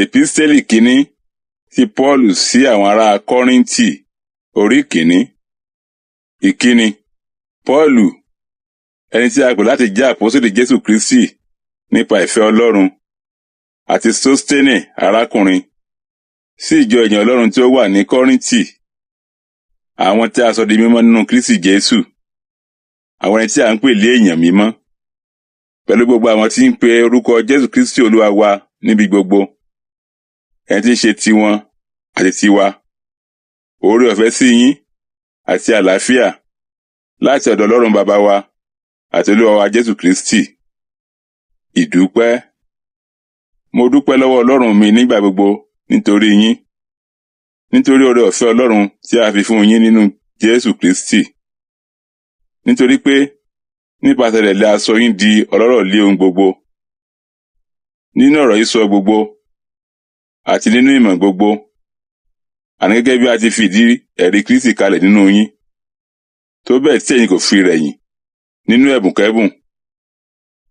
Èpísítélì kínní ti Pọ́ọ̀lù sí àwọn ará Kọ́ríńtì orí kìíní. Ìkíni. Pọ́ọ̀lù, ẹni tí a pè láti jẹ́ àpọ́sítélì Jésù Kristi nípa ìfẹ́ Ọlọ́run, àti Sósténì arákùnrin, sí ìjọ èèyàn Ọlọ́run tí ó wà ní Kọ́ríńtì, àwọn tí a sọ di mímọ́ nínú Kristi Jésù, àwọn ẹni tí a ń pè lé èèyàn mímọ́, pẹ̀lú gbogbo àwọn tí ń pe orúkọ Jésù Kristi Olúwa wa níbi gbogbo, ẹni tí ń ṣe tiwọn àti tiwa. Oore ọ̀fẹ́ sí yín àti àlàáfíà láti ọ̀dọ̀ Ọlọ́run Baba wa àti Olúwa wa Jésù Kristi. Ìdúpẹ́. Mo dúpẹ́ lọ́wọ́ Ọlọ́run mi nígbà gbogbo nítorí yín, nítorí oore ọ̀fẹ́ Ọlọ́run tí a fi fún yín nínú Jésù Kristi. Nítorí pé nípasẹ̀ rẹ̀ lè a sọ yín di ọlọ́rọ̀ lé ohun gbogbo. Nínú ọ̀rọ̀ sísọ gbogbo àti nínú ìmọ̀ gbogbo, àní gẹ́gẹ́ bí a ti fìdí ẹ̀rí Kristi kalẹ̀ nínú yín, tó bẹ́ẹ̀ tí ẹ̀yin kò fi rẹ̀yìn nínú ẹ̀bùnkẹ́bùn,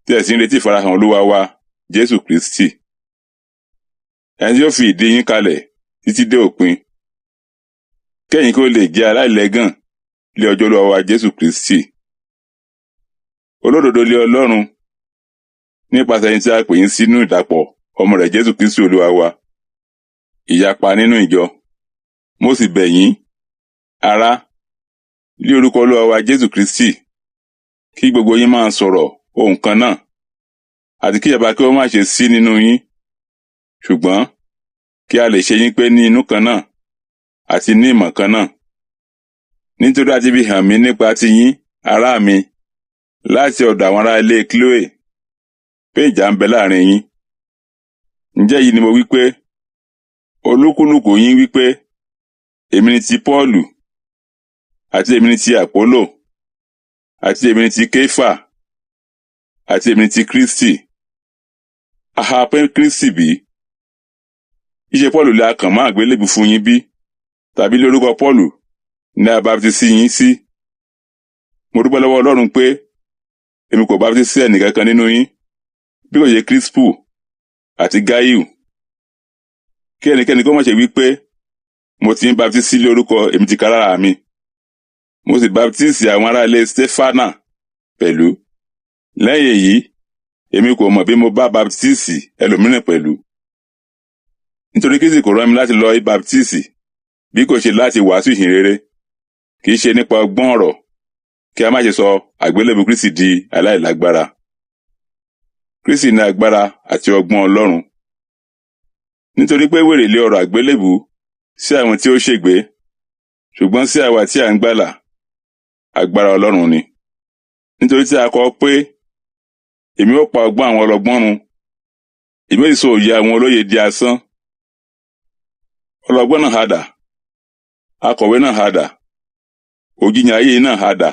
tí ẹ sì ń retí ìfarahàn Olúwa wa Jésù Kristi. Ẹni tí ó fi ìdí yín kalẹ̀ títí dé òpin, kí ẹ̀yin kí ó lè jẹ́ aláìlẹ́gàn lé ọjọ́ Olúwa wa Jésù Kristi. Olódodo lé Ọlọ́run nípasẹ̀ ẹni tí a pè yín sínú ìdàpọ̀ ọmọ rẹ̀ Jésù Kristi Olúwa wa. Ìyapa nínú ìjọ. Mo sì bẹ̀ yín, ará, lé orúkọ Olúwa wa Jésù Kristi, kí gbogbo yín máa sọ̀rọ̀ ohùn kan náà, àti kí ìyapa kí ó má ṣe sí nínú yín, ṣùgbọ́n kí a lè ṣe yín pé ní inú kan náà àti ní ìmọ̀ kan náà. Nítorí a ti fi hàn mí nípa ti yín, ará mi, láti ọ̀dọ̀ àwọn ará ilé Chloe, pé ìjà ń bẹ láàrin yín. Ǹjẹ́ èyí ni mo wí pé, olúkúlùkù yín wí pé, èmi ni ti Pọ́ọ̀lù, àti èmi ni ti Àpólò, àti èmi ni ti Kéfà, àti èmi ni ti Kristi. Àhà pé Kristi bí? Ṣíṣe Pọ́ọ̀lù lè a kàn mọ́ àgbélébùú fún yín bí? Tàbí lórúkọ Pọ́ọ̀lù ní a baptisi yín sí? Mo dúpẹ́ lọ́wọ́ Ọlọ́run pé èmi kò baptisi ẹnìkankan nínú yín, bí kò ṣe Kírísípù àti Gáyù. Kí ẹnikẹ́ni kó má ṣe wí pé mo ti ń baptisi lórúkọ èmi tìkálára mi. Mo sì baptisi àwọn ará ilé Stefana pẹ̀lú. Lẹ́yìn èyí, èmi kò mọ̀ bí mo bá baptisi ẹlòmíràn pẹ̀lú. Nítorí Kristi kò rán mi láti lọ baptisi bí kò ṣe láti wàásù ìhìn rere, kì í ṣe nípa ọgbọ́n ọ̀rọ̀, kí a má ṣe sọ àgbélébùú Kristi di aláìlágbára. Kristi ní agbára àti ọgbọ́n Ọlọ́run. Nítorí pé wèrè lé ọ̀rọ̀ àgbélébùú sí àwọn tí ó ṣègbé, ṣùgbọ́n sí àwa tí à ń gbàlà, agbára Ọlọ́run ni. Nítorí tí a kọ pé, èmi ó pa ọgbọ́n àwọn ọlọ́gbọ́n run, èmi ó sì sọ òye àwọn olóye di asán. Ọlọ́gbọ́n náà hadà, akọ̀wé náà hadà, òjìyàn ayé náà hadà.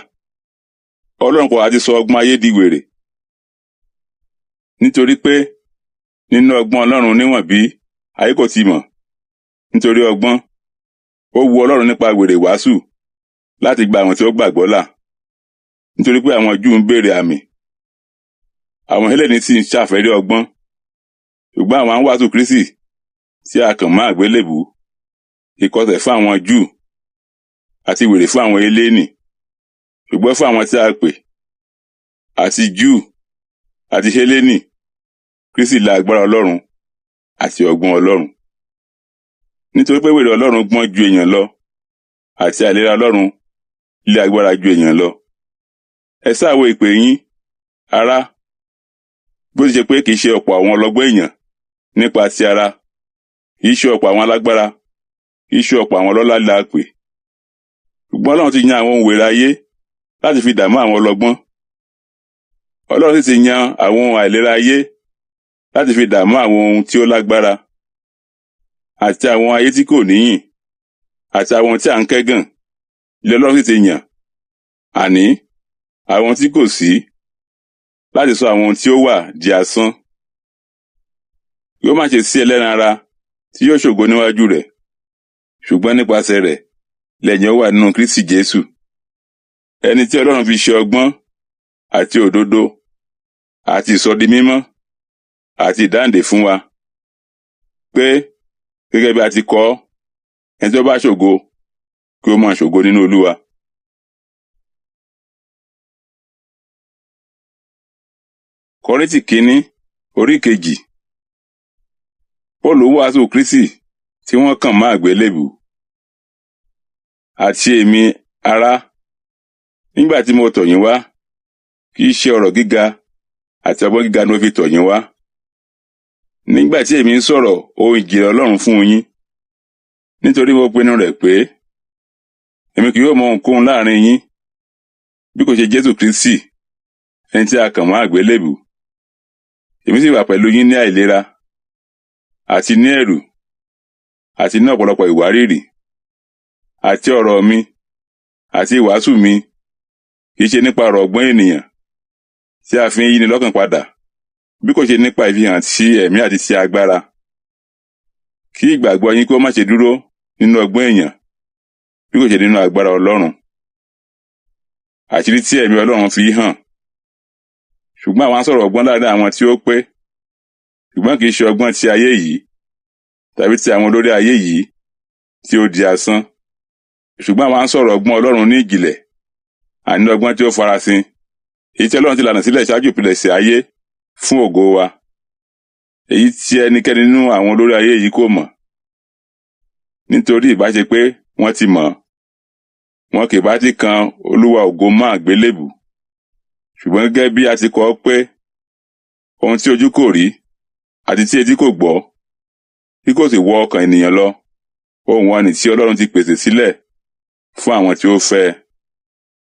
Ọlọ́run kò ha ti sọ ọgbọ́n ayé di wèrè. Nítorí pé nínú ọgbọ́n Ọlọ́run níwọ̀n bí ayé kò ti mọ̀, nítorí ọgbọ́n, ó wu Ọlọ́run nípa wèrè wàásù láti gba àwọn tí ó gbàgbọ́ là. Nítorí pé àwọn Júù ń béèrè àmì, àwọn Hélénì sì ń ṣàfẹ́rí ọgbọ́n, ṣùgbọ́n àwọn ń wàásù Kristi tí a kàn mọ́ àgbélébùú, ìkọsẹ̀ fún àwọn Júù àti wèrè fún àwọn Hélénì, ṣùgbọ́n fún àwọn tí a pè, àti Júù àti Hélénì, Kristi la agbára Ọlọ́run àti ọgbọ́n Ọlọ́run. Nítorí pé wèrè Ọlọ́run gbọ́n ju èèyàn lọ, àti àìlera Ọlọ́run lé agbára ju èèyàn lọ. Ẹ sáà wo ìpè yín, ará, bó ti ṣe pé kì í ṣe ọ̀pọ̀ àwọn ọlọ́gbọ́n èèyàn nípa ti ara, kì í ṣe ọ̀pọ̀ àwọn alágbára, kì í ṣe ọ̀pọ̀ àwọn ọlọ́lá la pè. Ṣùgbọ́n Ọlọ́run ti yan àwọn ohun wèrè ayé láti fi dààmú àwọn ọlọ́gbọ́n. Ọlọ́run sì ti yan àwọn ohun àìlera ayé láti fi dààmú àwọn ohun tí ó lágbára, àti àwọn ayé tí kò níyìn, àti àwọn tí à ń kẹ́gàn, ilé Ọlọ́run sì ti yàn, àní àwọn tí kò sí, láti sọ àwọn ohun tí ó wà di asán. Yóò má ṣe sí ẹlẹ́ran ara tí yóò ṣògo níwájú rẹ̀, ṣùgbọ́n nípasẹ̀ rẹ̀ lẹ́yìn ó wà nínú Kristi Jésù, ẹni tí Ọlọ́run fi ṣe ọgbọ́n àti òdodo àti ìsọdi mímọ́ àti ìdáǹdè fún wa. Pé gẹ́gẹ́ bí a ti kọ ọ́, ẹni tí ó bá ṣògo, kí ó máa ṣògo nínú Olúwa. Kọ́ríńtì kínní orí kejì. Pọ́ọ̀lù wàásù Kristi tí wọ́n kàn mọ́ àgbélébùú. Àti èmi, ará, nígbà tí mo tọ̀ yín wá, kì í ṣe ọ̀rọ̀ gíga àti ọgbọ́n gíga ni mo fi tọ̀ yín wá. Nígbà tí èmi ń sọ̀rọ̀ ohun ìjìnlẹ̀ Ọlọ́run fún yín, nítorí mo pinnu rẹ̀ pé èmi kì yóò mọ ohunkóhun láàrin yín bí kò ṣe Jésù Kristi, ẹni tí a kàn mọ́ àgbélébùú. Èmi sì wà pẹ̀lú yín ní àìlera àti ní ẹ̀rù àti ní ọ̀pọ̀lọpọ̀ ìwárìrì. Àti ọ̀rọ̀ mi àti ìwàásù mi kì í ṣe nípa ọ̀rọ̀ ọgbọ́n ènìyàn tí a fi ń yíni lọ́kàn padà, bí kò ṣe nípa ìfihàn ti ẹ̀mí àti ti agbára. Kí ìgbàgbọ́ yín kí ó má ṣe dúró nínú ọgbọ́n èèyàn, bí kò ṣe nínú agbára Ọlọ́run. Àṣírí tí ẹ̀mí Ọlọ́run fi hàn. Ṣùgbọ́n àwa ń sọ̀rọ̀ ọgbọ́n láàrin àwọn tí ó pé, ṣùgbọ́n kì í ṣe ọgbọ́n ti ayé yìí, tàbí ti àwọn olórí ayé yìí tí ó di asán. Ṣùgbọ́n àwa ń sọ̀rọ̀ ọgbọ́n Ọlọ́run ní ìjìnlẹ̀, àní ọgbọ́n tí ó farasin, èyí tí Ọlọ́run ti lànà sílẹ̀ ṣáájú ìpilẹ̀ṣẹ̀ ayé fún ògo wa, èyí tí ẹnikẹ́ni nínú àwọn olórí ayé yìí kò mọ̀. Nítorí ìbá ṣe pé wọ́n ti mọ̀, wọn kì bá ti kan Olúwa ògo mọ́ àgbélébùú. Ṣùgbọ́n gẹ́gẹ́ bí a ti kọ ọ́ pé, ohun tí ojú kò rí àti tí etí kò gbọ́, tí kò sì wọ ọkàn ènìyàn lọ, ohun wọn nì tí Ọlọ́run ti pèsè sílẹ̀ fún àwọn tí ó fẹ́ ẹ.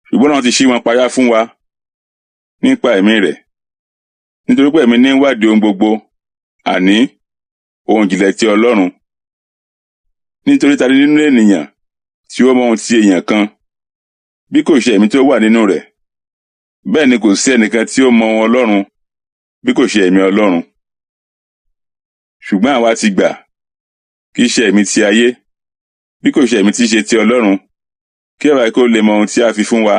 Ṣùgbọ́n Ọlọ́run ti ṣí wọn payá fún wa nípa ẹ̀mí rẹ̀. Nítorí pé ẹ̀mí ní ń wádìí ohun gbogbo, àní ohun ìjìnlẹ̀ ti Ọlọ́run. Nítorí ta ni nínú ènìyàn tí ó mọ ohun ti èèyàn kan, bí kò ṣe ẹ̀mí tí ó wà nínú rẹ̀? Bẹ́ẹ̀ ni kò sí ẹnìkan tí ó mọ ohun Ọlọ́run, bí kò ṣe ẹ̀mí Ọlọ́run. Ṣùgbọ́n àwa ti gbà, kì í ṣe ẹ̀mí ti ayé, bí kò ṣe ẹ̀mí tí í ṣe ti Ọlọ́run, kí àwa kí ó lè mọ ohun tí a fi fún wa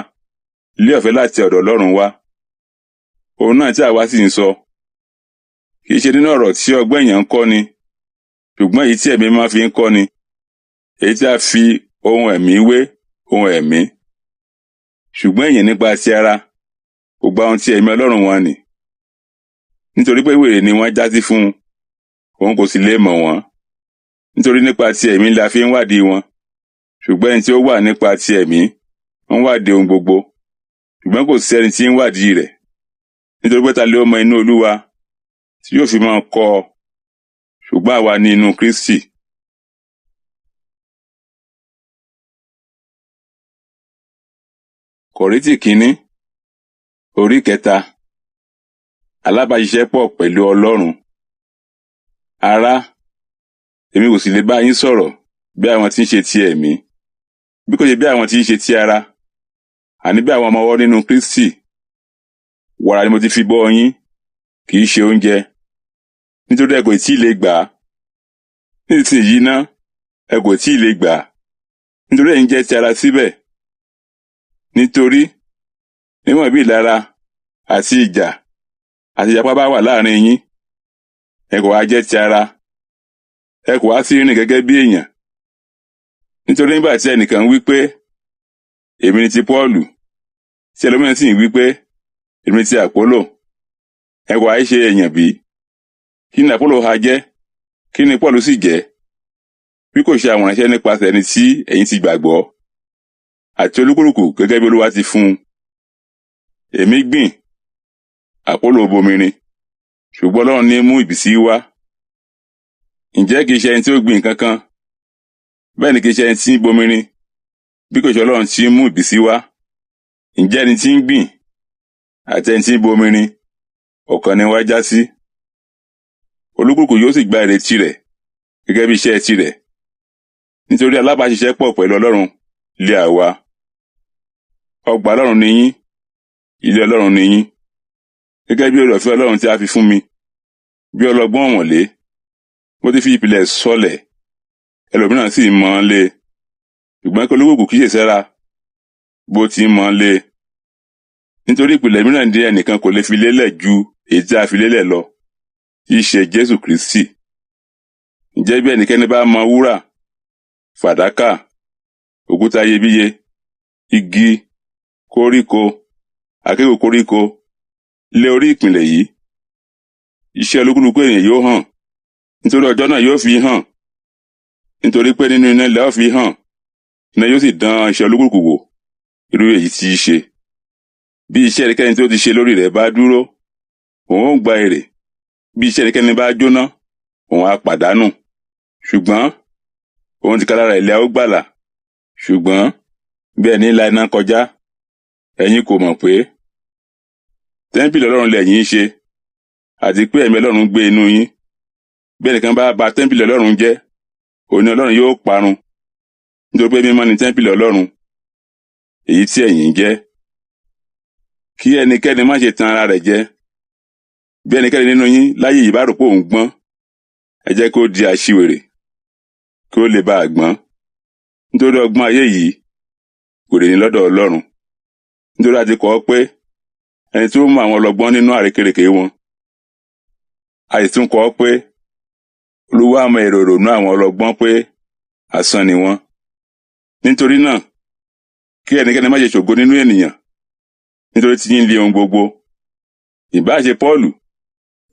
lé ọ̀fẹ́ láti ọ̀dọ̀ Ọlọ́run wá. Òun náà tí àwa sì ń sọ, kì í ṣe nínú ọ̀rọ̀ tí ọgbọ́n èèyàn ń kọ́ ni, ṣùgbọ́n èyí tí ẹ̀mí máa fi ń kọ́ ni, èyí tí a fi ohun ẹ̀mí wé ohun ẹ̀mí. Ṣùgbọ́n èèyàn nípa ti ara kò gba ohun tí ẹ̀mí Ọlọ́run wọn nì, nítorí pé wèrè ni wọ́n já sí fún un, òun kò sì lè mọ̀ wọ́n. Nítorí nípa ti ẹ̀mí la fi ń wádìí wọn. Ṣùgbọ́n ẹni tí ó wà nípa ti ẹ̀mí ń wádìí ohun gbogbo, ṣùgbọ́n kò sí ẹni tí ń wádìí rẹ̀. Nítorí pé ta ló mọ inú Olúwa tí yóò fi máa kọ́ ọ? Ṣùgbọ́n àwa ní inú Kristi. Kọ̀ríńtì kínní orí kẹta. Alábàáṣiṣẹ́pọ̀ pẹ̀lú Ọlọ́run. Ará, èmi kò sì lè bá yín sọ̀rọ̀ bí àwọn tí ń ṣe ti ẹ̀mí, bí kò ṣe bí àwọn tí ń ṣe ti ara, àní bí àwọn ọmọ ọwọ́ nínú Kristi. Wàrà ni mo ti fi bọ́ yín, kì í ṣe oúnjẹ, nítorí ẹ kò tí ì lè gbà á. Nísinsìnyí ná, ẹ kò tí ì lè gbà á, nítorí ẹ̀yin jẹ́ ti ara síbẹ̀. Nítorí níwọ̀n bí ìlara àti ìjà àti ìyapa bá wà láàrin yín, ẹ kò wá jẹ́ ti ara, ẹ kò wá sí rìn gẹ́gẹ́ bí èèyàn. Nítorí nígbà tí ẹnìkan wí pé, èmi ni ti Pọ́ọ̀lù, tí ẹlòmíràn sì ń wí pé, èmi ni ti Àpólò, ẹ kò wá ṣe èèyàn bí? Kí ni Àpólò ha jẹ́? Kí ni Pọ́ọ̀lù sì jẹ́? Bí kò ṣe àwọn ìránṣẹ́ nípasẹ̀ ẹni tí ẹ̀yin ti gbàgbọ́, àti olúkúlùkù gẹ́gẹ́ bí Olúwa ti fún un. Èmi gbìn, Àpólò bomirin, ṣùgbọ́n Ọlọ́run ní mú ìbísí wá. Ǹjẹ́ kìí ṣe ẹni tí ó gbìn nǹkan kan, bẹ́ẹ̀ ni kìí ṣe ẹni tí ń bomirin, bí kò ṣe Ọlọ́run tí ń mú ìbísí wá. Ǹjẹ́ ẹni tí ń gbìn àti ẹni tí ń bomirin, ọ̀kan ni wọ́n já sí. Olúkúlùkù yóò sì gba èrè tirẹ̀ gẹ́gẹ́ bí iṣẹ́ tirẹ̀. Nítorí alábàáṣiṣẹ́pọ̀ pẹ̀lú Ọlọ́run lé àwa. Ọgbà Ọlọ́run ni yín, ilé Ọlọ́run ni yín. Gẹ́gẹ́ bí oore-ọ̀fẹ́ Ọlọ́run tí a fi fún mi, bí ọlọ́gbọ́n ọ̀mọ̀lé, mo ti fi ìpìlẹ̀ sọlẹ̀, ẹlòmíràn sì mọ̀ ọ́n lé. Ṣùgbọ́n kí olúkúlùkù kíyèsára bó ti ń mọ̀ ọ́n lé. Nítorí ìpìlẹ̀ mìíràn ní ẹnìkan kò lè fi lélẹ̀ ju èyí tí a fi lélẹ̀ lọ, tí í ṣe Jésù Kristi. Ǹjẹ́ bí ẹnikẹ́ni bá mọ wúrà, fàdákà, òkúta iyebíye, igi, koríko, àkékù koríko lé orí ìpìlẹ̀ yìí, iṣẹ́ olúkúlùkù ènìyàn yóò hàn, nítorí ọjọ́ náà yóò fi hàn, nítorí pé nínú iná ilẹ̀ ó fi hàn, iná yóò sì dán iṣẹ́ olúkúlùkù wò, irú èyí tí í ṣe. Bí iṣẹ́ ẹnikẹ́ni tí ó ti ṣe lórí rẹ̀ bá dúró, òun ó gba èrè. Bí iṣẹ́ ẹnikẹ́ni bá jóná, òun á pàdánù. Ṣùgbọ́n òun tìkálára rẹ̀ lé a ó gbàlà. Ṣùgbọ́n bí ẹni la iná kọjá, ẹ̀yin kò mọ̀ pé tẹ́ḿpìlì Ọlọ́run lẹ̀yin ń ṣe, àti pé ẹ̀mí Ọlọ́run gbé inú yín. Bí ẹnìkan bá ba tẹ́ḿpìlì Ọlọ́run jẹ́, òun ni Ọlọ́run yóò parun, nítorí pé mímọ́ ni tẹ́ḿpìlì Ọlọ́run, èyí tí ẹ̀yin jẹ́. Kí ẹnikẹ́ni má ṣe tan ara rẹ̀ jẹ. Bí ẹnikẹ́ni nínú yín láyé yìí bá rò pé òun gbọ́n, ẹ jẹ́ kó di aṣiwèrè, kí ó lè bá a gbọ́n. Nítorí ọgbọ́n ayé yìí kò lè ní lọ́dọ̀ Ọlọ́run. Nítorí a ti kọ ọ́ pé ẹni tí ó mú àwọn ọlọ́gbọ́n nínú àrékérekè wọn. A sì tún kọ ọ́ pé Olúwa mọ èrò ìrònú àwọn ọlọ́gbọ́n pé asán ni wọ́n. Nítorí náà, kí ẹnikẹ́ni má ṣe ṣògo nínú ènìyàn, nítorí tí yín lé ohun gbogbo. Ìbá ṣe Pọ́ọ̀lù,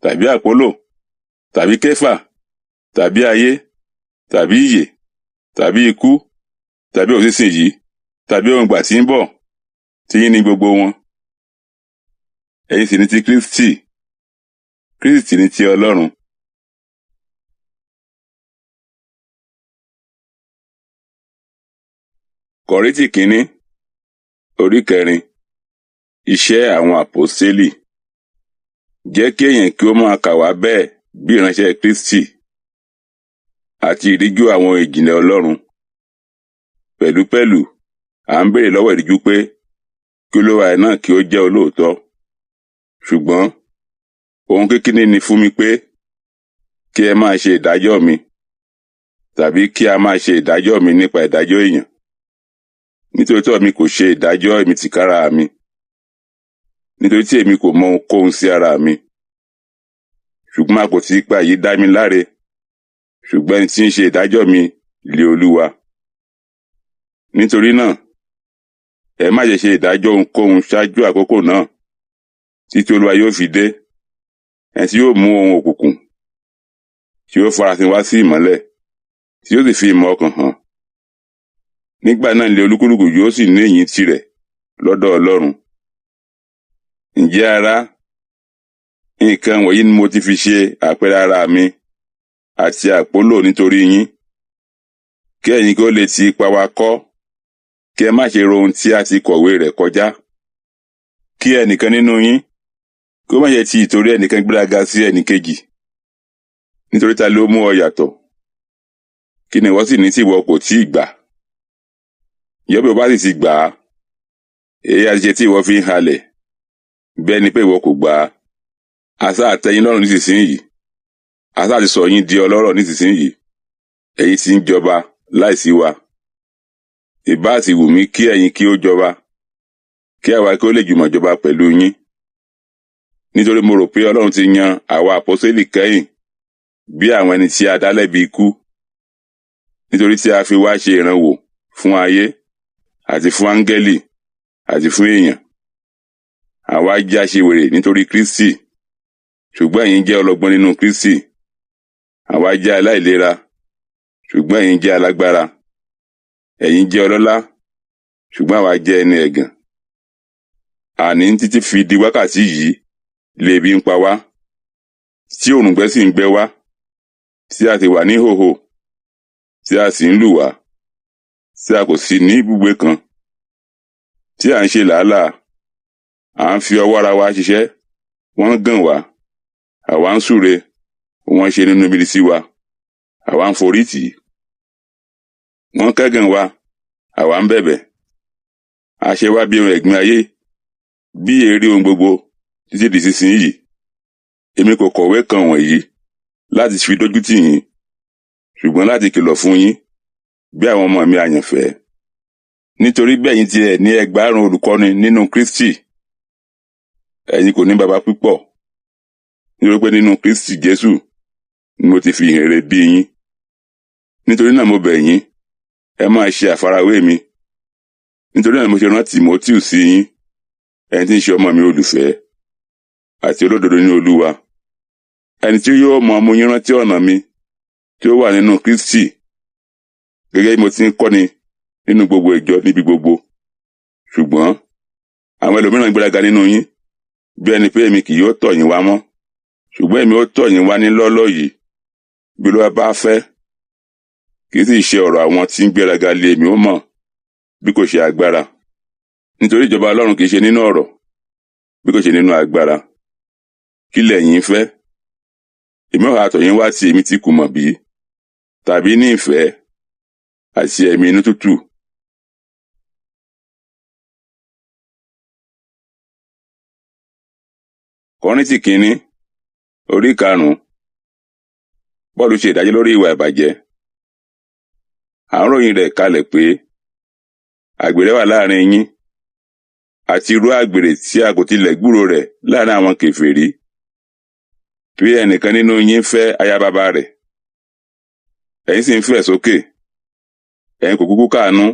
tàbí Àpólò, tàbí Kéfà, tàbí ayé, tàbí ìyè, tàbí ikú, tàbí òsísìnyí, tàbí ohun ìgbà tí ń bọ̀, tí yín ni gbogbo wọn. Ẹ̀yin sì ni ti Kristi, Kristi ni ti Ọlọ́run. Kọ̀ríńtì kìíní, orí kẹrin. Iṣẹ́ àwọn àpọ́stélì. Jẹ́ kí èèyàn kí ó máa kà wá bẹ́ẹ̀ bí ìránṣẹ́ Kristi àti ìríjú àwọn ìjìnlẹ̀ Ọlọ́run. Pẹ̀lúpẹ̀lú, à ń béèrè lọ́wọ́ ìríjú pé kí Olúwa ẹ̀ náà kí ó jẹ́ olóòótọ́. Ṣùgbọ́n ohun kékeré ni fún mi pé kí ẹ máa ṣe ìdájọ́ mi, tàbí kí a máa ṣe ìdájọ́ mi nípa ìdájọ́ èèyàn. Nítorí tí èmi kò ṣe ìdájọ́ èmi tìkára mi, nítorí tí èmi kò mọ ohunkóhun sí ara mi. Ṣùgbọ́n a kò tí ì pa èyí dá mi láre, ṣùgbọ́n ẹni tí ń ṣe ìdájọ́ mi lé Olúwa. Nítorí náà, ẹ má ṣe ṣe ìdájọ́ ohunkóhun ṣáájú àkókò náà, títí Olúwa yóò fi dé, ẹni tí yóò mú ohun òkùnkùn, tí yóò farasin wá sí ìmọ́lẹ̀, tí yóò sì fi ìmọ̀ ọkàn hàn. Nígbà náà ni olúkúlùkù yóò sì ní ìyìn tirẹ̀ lọ́dọ̀ Ọlọ́run. Ǹjẹ́ ará, nǹkan wọ̀nyí ni mo ti fi ṣe àpẹẹrẹ ara mi àti Àpólò nítorí yín, kí ẹ̀yin kí ó lè ti ipa wa kọ́, kí ẹ má ṣe ro ohun tí a ti kọ̀wé rẹ̀ kọjá. Kí ẹnìkan nínú yín kí ó má ṣe ti ìtorí ẹnìkan gbéraga sí ẹnìkejì, nítorí ta ló mú ọ yàtọ̀? Kí ni ìwọ sì ní tí ìwọ kò tí ì gbà? Ǹjẹ́ bí o bá sì ti gbà á, èyí á ti ṣe tí ìwọ fi ń halẹ̀, bẹ́ẹ̀ ni pé ìwọ kò gbà á. Àṣà tẹ́ yín lọ́rùn nísinsìnyí, àṣà ti sọ yín di ọlọ́rọ̀ nísinsìnyí, ẹ̀yin sì ń jọba láìsí wa. Ìbá sì wù mí kí ẹ̀yin kí ó jọba, kí àwa kí ó lè jùmọ̀ jọba pẹ̀lú yín. Nítorí mo rò pé Ọlọ́run ti yan àwa àpọ́sítélì kẹ́yìn bí àwọn ẹni tí a dá lẹ́bi ikú, nítorí tí a fi wá ṣe ìrànwọ́ fún ayé àti fún áńgẹ́lì àti fún èèyàn. Àwa jẹ́ aṣiwèrè nítorí Kristi, ṣùgbọ́n ẹ̀yin jẹ́ ọlọ́gbọ́n nínú Kristi. Àwa jẹ́ aláìlera, ṣùgbọ́n ẹ̀yin jẹ́ alágbára. Ẹ̀yin jẹ́ ọlọ́lá, ṣùgbọ́n àwa jẹ́ ẹni ẹ̀gàn. Àní títí fi di wákàtí yìí lé ebi ń pa wá, tí òrùngbẹ sì ń gbẹ wá, tí a sì wà ní ìhòhò, tí a sì ń lù wá, tí a kò sì ní ibùgbé kan, tí à ń ṣe làálàá, à ń fi ọwọ́ ara wa ṣiṣẹ́, wọ́n ń gàn wá, àwa ń súre, wọ́n ṣe inúnibíni sí wa, àwa ń forí tì í. Wọ́n kẹ́gàn wa, àwa ń bẹ̀bẹ̀. A ṣe wá bí ohun ẹ̀gbin ayé, bí èérí ohun gbogbo títí di ìsinsìnyí. Èmi kò kọ̀wé kan wọ̀nyí láti fi dójú tì yín, ṣùgbọ́n láti kìlọ̀ fún yín bí àwọn ọmọ mi àyànfẹ́. Nítorí bí ẹ̀yin tilẹ̀ ní ẹgbàárùn olùkọ́ni nínú Kristi, ẹ̀yin kò ní baba púpọ̀, nítorí pé nínú Kristi Jésù ni mo ti fi ìhìnrere bí yín. Nítorí náà mo bẹ̀ yín, ẹ máa ṣe àfarawé mi. Nítorí náà mo ṣe rán Tìmótíù sí yín, ẹni tí ń ṣe ọmọ mi olùfẹ́ àti olódodo nínú Olúwa, ẹni tí yóò mọ mú yín rántí ọ̀nà mi tí ó wà nínú Kristi, gẹ́gẹ́ bí mo ti ń kọ́ni nínú gbogbo ìjọ níbi gbogbo. Ṣùgbọ́n àwọn ẹlòmíràn gbéraga nínú yín, bí ẹni pé èmi kì yóò tọ̀ yín wá mọ́. Ṣùgbọ́n èmi ó tọ̀ yín wá ní lọ́lọ́ yìí, bí Olúwa bá fẹ́. Kì í sì ṣe ọ̀rọ̀ àwọn tí ń gbéraga lé èmi ó mọ̀, bí kò ṣe agbára. Nítorí ìjọba Ọlọ́run kì í ṣe nínú ọ̀rọ̀, bí kò ṣe nínú agbára. Kí lẹ̀yin fẹ́? Èmi ó ha tọ̀ yín wá tí èmi ti kùmọ̀ bí? Tàbí ní ìfẹ́ àti ẹ̀mí inú tútù? Kọ́ríńtì kìíní, orí 5. Pọ́ọ̀lù ṣe ìdájọ́ lórí ìwà ìbàjẹ́. À ń ròyìn rẹ̀ kalẹ̀ pé àgbèrè wà láàrin yín, àti irú àgbèrè tí a kò tilẹ̀ gbúrò rẹ̀ láàrin àwọn kèfèrí. Bí ẹnìkan nínú yín fẹ́ aya bàbá rẹ̀, ẹ̀yin sì ń fẹ̀ sókè. Ẹ̀yin kò kúkú káàánú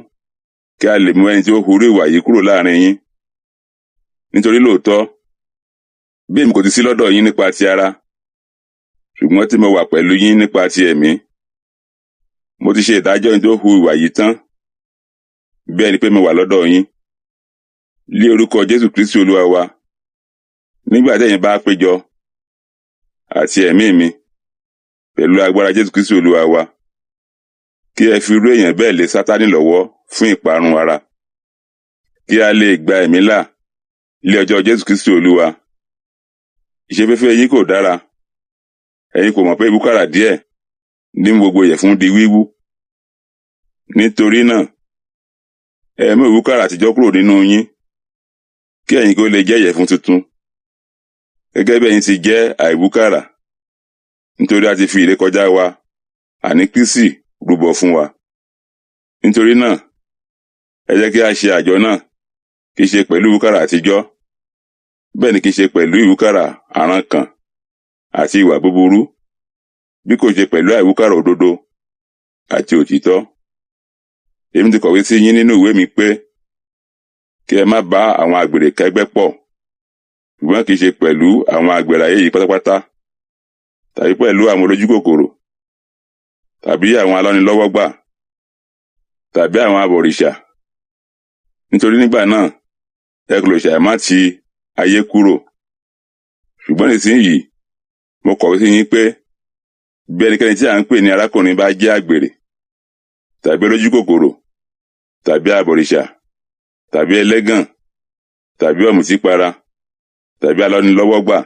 kí a lè mú ẹni tí ó hurú ìwà yìí kúrò láàrin yín. Nítorí lóòótọ́, bí èmi kò ti sí lọ́dọ̀ yín nípa ti ara, ṣùgbọ́n tí mo wà pẹ̀lú yín nípa ti ẹ̀mí, mo ti ṣe ìdájọ́ ẹni tí ó hu ìwà yìí tán, bí ẹni pé mo wà lọ́dọ̀ yín. Lé orúkọ Jésù Kristi Olúwa wa, nígbà tí ẹ̀yin bá péjọ, àti ẹ̀mí mi, pẹ̀lú agbára Jésù Kristi Olúwa wa, kí ẹ fi irú èèyàn bẹ́ẹ̀ lé Sátánì lọ́wọ́ fún ìparun ara, kí a lè gba ẹ̀mí là lé ọjọ́ Jésù Kristi Olúwa. Ìṣeféfé yín kò dára. Ẹ̀yin kò mọ̀ pé ìwúkàrà díẹ̀ ní gbogbo ìyẹ̀fun di wíwú. Nítorí náà, ẹ mú ìwúkàrà àtijọ́ kúrò nínú yín, kí ẹ̀yin kí ó lè jẹ́ ìyẹ̀fun tuntun, gẹ́gẹ́ bí ẹ̀yin ti jẹ́ àìwúkàrà. Nítorí a ti fi ìrékọjá wa, àní Kristi, rúbọ fún wa. Nítorí náà, ẹ jẹ́ kí a ṣe àjọ náà, kì í ṣe pẹ̀lú ìwúkàrà àtijọ́, bẹ́ẹ̀ ni kì í ṣe pẹ̀lú ìwúkàrà àrankàn àti ìwà búburú, bí kò ṣe pẹ̀lú àìwúkàrà òdodo àti òtítọ́. Èmi ti kọ̀wé sí yín nínú ìwé mi pé kí ẹ má bá àwọn àgbèrè kẹ́gbẹ́ pọ̀, ṣùgbọ́n kì í ṣe pẹ̀lú àwọn àgbèrè ayé yìí pátápátá, tàbí pẹ̀lú àwọn olójúkòkòrò, tàbí àwọn alọ́nilọ́wọ́gbà, tàbí àwọn abọ̀rìṣà. Nítorí nígbà náà ẹ kò lè ṣàì má ti ayé kúrò. Ṣùgbọ́n nísinsìnyí mo kọ̀wé sí yín pé bí ẹnikẹ́ni tí à ń pè ní arákùnrin bá jẹ́ àgbèrè, tàbí olójúkòkòrò, tàbí abọ̀rìṣà, tàbí ẹlẹ́gàn, tàbí ọ̀mùtípara, tàbí alọ́nilọ́wọ́gbà,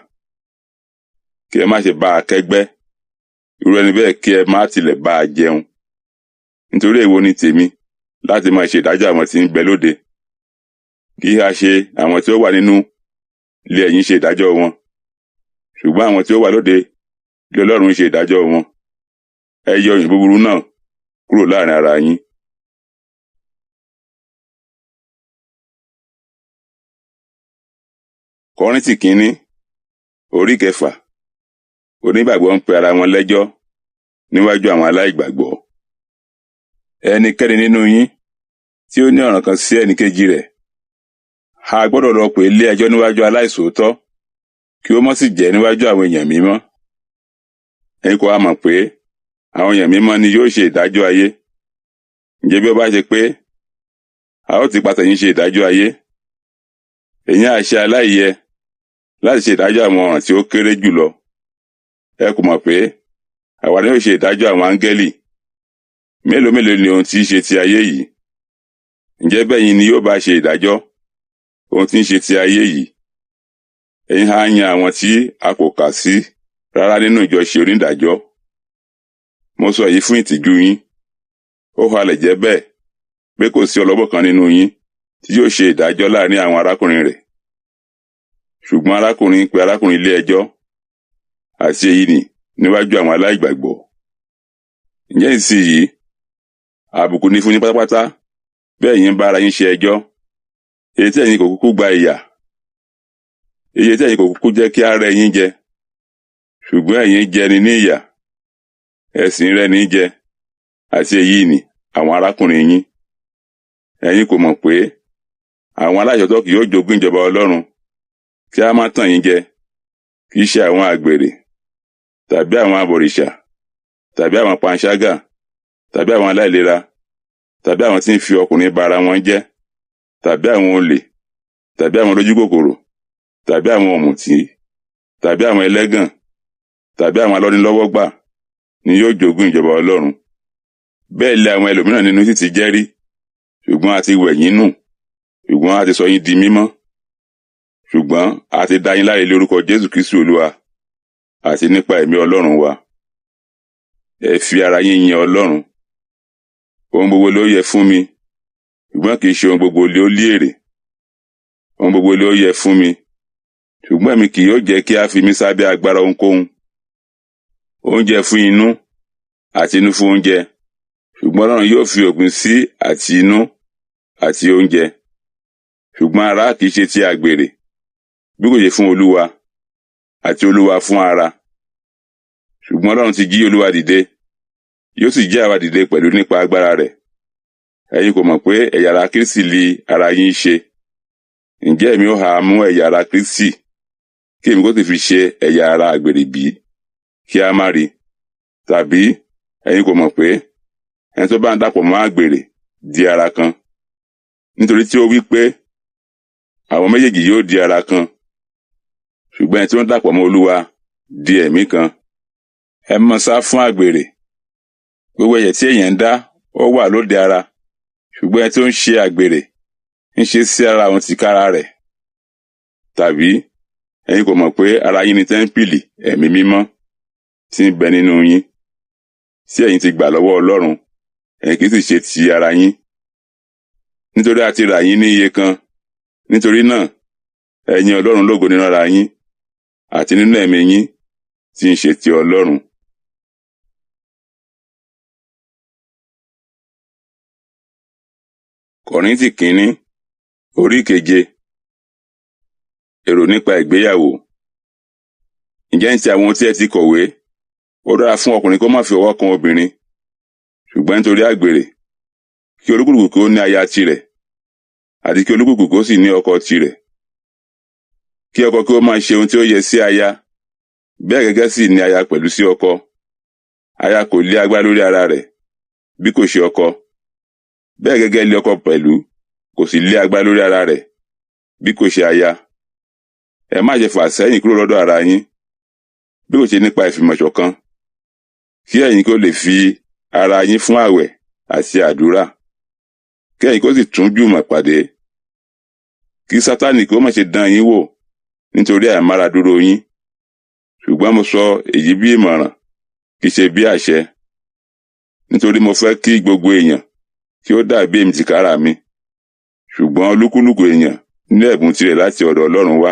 kí ẹ má ṣe bá a kẹ́gbẹ́. Irú ẹni bẹ́ẹ̀ kí ẹ má tilẹ̀ bá a jẹun. Nítorí èwo ni tèmi láti máa ṣe ìdájọ́ àwọn tí ń bẹ lóde? Kí ha ṣe àwọn tí ó wà nínú ilé ẹ̀yin ṣe ìdájọ́ wọn? Ṣùgbọ́n àwọn tí ó wà lóde ilé Ọlọ́run ṣe ìdájọ́ wọn. Ẹ yọ ìyìn búburú náà kúrò láàrin ara yín. Kọ́ríńtì kìíní, orí 6. Onígbàgbọ́ ń pe ara wọn lẹ́jọ́ níwájú àwọn aláìgbàgbọ́. Ẹnikẹ́ni nínú yín tí ó ní ọ̀ràn kan sí ẹnìkejì rẹ̀, a gbọ́dọ̀ lọ pè é lé ẹjọ́ níwájú aláìṣòótọ́, kí ó má sì jẹ́ níwájú àwọn èèyàn mímọ́. Ẹ̀yin kò ha mọ̀ pé àwọn èèyàn mímọ́ ni yóò ṣe ìdájọ́ ayé? Ǹjẹ́ bí ó bá ṣe pé a ó ti pasẹ̀ yín ṣe ìdájọ́ ayé, ẹ̀yin á ṣe aláìyẹ láti ṣe ìdájọ́ àwọn ọ̀ràn tí ó kéré jùlọ. Ẹ kò mọ̀ pé àwa ni yóò ṣe ìdájọ́ àwọn áńgẹ́lì? Mélòó mélòó ni ohun tí í ṣe ti ayé yìí? Ǹjẹ́ bẹ́yìn ni yóò bá ṣe ìdájọ́ ohun tí ń ṣe ti ayé yìí? Ẹ̀yin ha yan àwọn tí a kò kà sí rárá nínú ìjọ ṣe onídàájọ́. Mo sọ èyí fún ìtìjú yín. Ó halẹ̀ jẹ́ bẹ́ẹ̀ pé kò sí ọlọ́gbọ́n kan nínú yín tí yóò ṣe ìdájọ́ láàrin àwọn arákùnrin rẹ̀. Ṣùgbọ́n arákùnrin pe arákùnrin ilé ẹjọ́, àti èyí nì níwájú àwọn aláìgbàgbọ́. Ǹjẹ́ ìsinyìí àbùkù ni fún yín pátápátá bí ẹ̀yin ń bá ara yín ṣe ẹjọ́, èyí tí ẹ̀yin kò kúkú gba ìyà, èyí tí ẹ̀yin kò kúkú jẹ́ kí á rẹ́ yín jẹ, ṣùgbọ́n ẹ̀yin jẹni ní ìyà, ẹ sì ń rẹ́ni jẹ, Àti èyí ni àwọn arákùnrin yín. Ẹ̀yin kò mọ̀ pé àwọn aláìṣòótọ́ kì yóò jogún ìjọba Ọlọ́run. Kí a má tàn yín jẹ, kì í ṣe àwọn àgbèrè, tàbí àwọn abọ̀rìṣà, tàbí àwọn panṣágà, tàbí àwọn aláìlera, tàbí àwọn tí ń fi ọkùnrin ba ara wọn jẹ́, tàbí àwọn olè, tàbí àwọn olójúkòkòrò, tàbí àwọn ọ̀mùtí, tàbí àwọn ẹlẹ́gàn, tàbí àwọn alọ́nilọ́wọ́gbà ni yóò jogún ìjọba Ọlọ́run. Bẹ́ẹ̀ lé àwọn ẹlòmíràn nínú sì ti jẹ́rí, ṣùgbọ́n a ti wẹ̀ yín nù, ṣùgbọ́n a ti sọ yín di mímọ́, ṣùgbọ́n a ti dá yín láre lórúkọ Jésù Kristi Olúwa àti nípa ẹ̀mí Ọlọ́run wa. Ẹ fi ara yín yin Ọlọ́run. Ohun gbogbo ló yẹ fún mi, ṣùgbọ́n kì í ṣe ohun gbogbo ló lé èrè. Ohun gbogbo ló yẹ fún mi, ṣùgbọ́n èmi kì yóò jẹ́ kí a fi mí sábẹ́ agbára ohunkóhun. Oúnjẹ fún inú àti inú fún oúnjẹ, ṣùgbọ́n Ọlọ́run yóò fi òpin sí àti inú àti oúnjẹ. Ṣùgbọ́n ara kì í ṣe ti àgbèrè, bí kò ṣe fún Olúwa, àti Olúwa fún ara. Ṣùgbọ́n Ọlọ́run ti jí Olúwa dìde, yóò sì jí àwa dìde pẹ̀lú nípa agbára rẹ̀. Ẹ̀yin kò mọ̀ pé ẹ̀yà ara Kristi li ara yín ṣe. Ǹjẹ́ èmi ó ha mú ẹ̀yà ara Kristi, kí èmi kó sì fi ṣe ẹ̀yà ara àgbèrè bí? Kí a má rí. Tàbí ẹ̀yin kò mọ̀ pé ẹni tó bá ń dàpọ̀ mọ́ àgbèrè di ara kan. Nítorí tí ó wí pé àwọn méjèèjì yóò di ara kan. Ṣùgbọ́n ẹni tí ó ń dàpọ̀ mọ́ Olúwa di ẹ̀mí kan. Ẹ mọ́ sá fún àgbèrè. Gbogbo ẹ̀ṣẹ̀ tí èèyàn ń dá ó wà lóde ara. Ṣùgbọ́n ẹni tí ó ń ṣe àgbèrè ń ṣe sí ara òun tìkára rẹ̀. Tàbí ẹ̀yin kò mọ̀ pé ara yín ni tẹ́ḿpìlì ẹ̀mí mímọ́ tí ń bẹ nínú yín, tí ẹ̀yin ti gbà lọ́wọ́ Ọlọ́run, ẹ̀yin kì í sì ṣe ti ara yín. Nítorí a ti rà yín ní iye kan. Nítorí náà, ẹ yin Ọlọ́run lógo nínú ara yín àti nínú ẹ̀mí yín tí ń ṣe ti Ọlọ́run. Kọ̀ríńtì kìíní, orí keje. Èrò nípa ìgbéyàwó. Ǹjẹ́ ní ti àwọn ohun tí ẹ ti kọ̀wé, ó dára fún ọkùnrin kó má fi ọwọ́ kan obìnrin, ṣùgbọ́n nítorí àgbèrè, kí olúkúlùkù kí ó ní aya tirẹ̀, àti kí olúkúlùkù kó sì ní ọkọ tirẹ̀. Kí ọkọ kí ó máa ṣe ohun tí ó yẹ sí aya, bẹ́ẹ̀ gẹ́gẹ́ sì ni aya pẹ̀lú sí ọkọ. Aya kò lé agbára lórí ara rẹ̀, bí kò ṣe ọkọ. Bẹ́ẹ̀ gẹ́gẹ́ lé ọkọ pẹ̀lú kò sì lé agbára lórí ara rẹ̀, bí kò ṣe aya. Ẹ má ṣe fà sẹ́yìn kúrò lọ́dọ̀ ara yín, bí kò ṣe nípa ìfìmọ̀ṣọ̀kan, kí ẹ̀yin kó lè fi ara yín fún àwẹ̀ àti àdúrà, kí ẹ̀yin kó sì tún jùmọ̀ pàdé, kí Sátánì kó má ṣe dán yín wò nítorí àìmáradúró yín. Ṣùgbọ́n mo sọ èyí bí ìmọ̀ràn, kì í ṣe bí àṣẹ. Nítorí mo fẹ́ kí gbogbo èèyàn kí ó dàbí èmi tìkára mi. Ṣùgbọ́n olúkúlùkù èèyàn ní ẹ̀bùn tirẹ̀ láti ọ̀dọ̀ Ọlọ́run wá.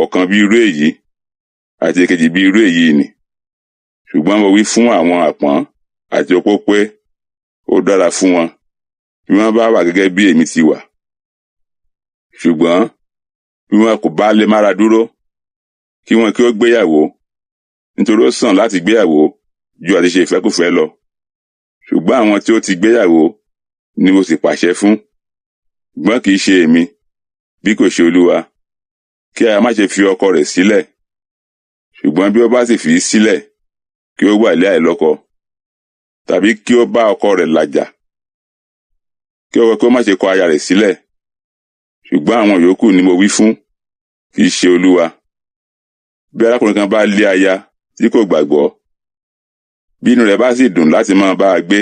Ọ̀kan bí irú èyí, àti èkejì bí irú èyí nì. Ṣùgbọ́n mo wí fún àwọn àpọ́n àti opó pé ó dára fún wọn bí wọ́n bá wà gẹ́gẹ́ bí èmi ti wà. Ṣùgbọ́n bí wọn kò bá lè mára dúró, kí wọn kí ó gbéyàwó, nítorí ó sàn láti gbéyàwó ju àti ṣe ìfẹ́kúfẹ̀ẹ́ lọ. Ṣùgbọ́n àwọn tí ó ti gbéyàwó ni mo sì pàṣẹ fún, ṣùgbọ́n kì í ṣe èmi, bí kò ṣe Olúwa, kí aya má ṣe fi ọkọ rẹ̀ sílẹ̀. Ṣùgbọ́n bí ó bá sì fi í sílẹ̀, kí ó wà lé àìlọ́kọ, tàbí kí ó bá ọkọ rẹ̀ làjà, kí ọkọ kí ó má ṣe kọ aya rẹ̀ sílẹ̀. Ṣùgbọ́n àwọn yòókù ni mo wí fún, kì í ṣe Olúwa. Bí arákùnrin kan bá lé aya tí kò gbàgbọ́, bí inú rẹ̀ bá sì dùn láti máa bá a gbé,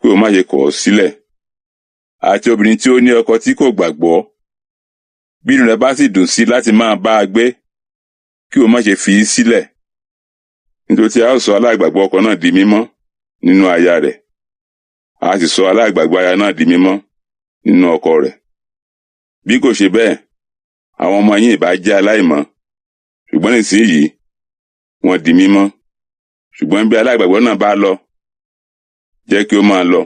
kí ó má ṣe kọ̀ ọ́ sílẹ̀. Àti obìnrin tí ó ní ọkọ tí kò gbàgbọ́, bí inú rẹ̀ bá sì dùn sí láti máa bá a gbé, kí ó má ṣe fi í sílẹ̀. Nítorí tí a ó sọ aláìgbàgbọ́ ọkọ náà di mímọ́ nínú aya rẹ̀, a sì sọ aláìgbàgbọ́ aya náà di mímọ́ nínú ọkọ rẹ̀. Bí kò ṣe bẹ́ẹ̀, àwọn ọmọ yín ìbá jẹ́ aláìmọ́, ṣùgbọ́n nísìnyí wọ́n di mímọ́. Ṣùgbọ́n bí aláìgbàgbọ́ náà bá lọ, jẹ́ kí ó máa lọ.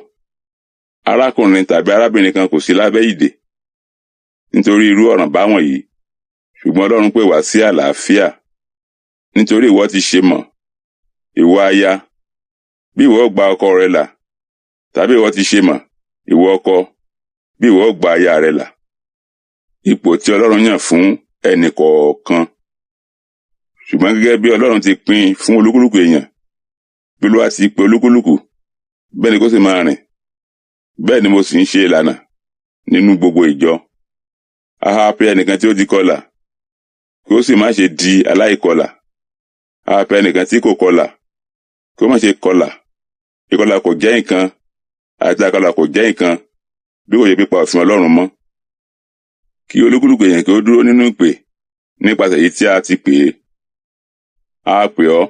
Arákùnrin tàbí arábìnrin kan kò sí lábẹ́ ìdè nítorí irú ọ̀ràn báwọ̀nyí, ṣùgbọ́n Ọlọ́run pè wá sí àlàáfíà. Nítorí ìwọ ti ṣe mọ̀, ìwọ aya, Bí ìwọ gba ọkọ rẹ là, tàbí ìwọ ti ṣe mọ̀, ìwọ ọkọ, bí ìwọ gba aya rẹ là. Ipò tí Ọlọ́run yàn fún ẹnì kọ̀ọ̀kan. Ṣùgbọ́n gẹ́gẹ́ bí Ọlọ́run ti pín fún olúkúlùkù èèyàn, bí Olúwa ti pe olúkúlùkù, bẹ́ẹ̀ ni kó sì máa rìn. Bẹ́ẹ̀ ni mo sì ń ṣe ìlànà nínú gbogbo ìjọ. A ha pé ẹnìkan tí ó ti kọlà, kí ó sì má ṣe di aláìkọlà. A ha pé ẹnìkan tí kò kọlà, kí ó má ṣe kọlà. Ìkọlà kò jẹ́ nǹkan, àti àkọlà kò jẹ́ nǹkan, bí kò ṣe pípa òfin Ọlọ́run mọ́. Kí olúkúlùkù èèyàn kí ó dúró nínú ìpè nípasẹ̀ èyí tí a ti pè é. A pè ọ́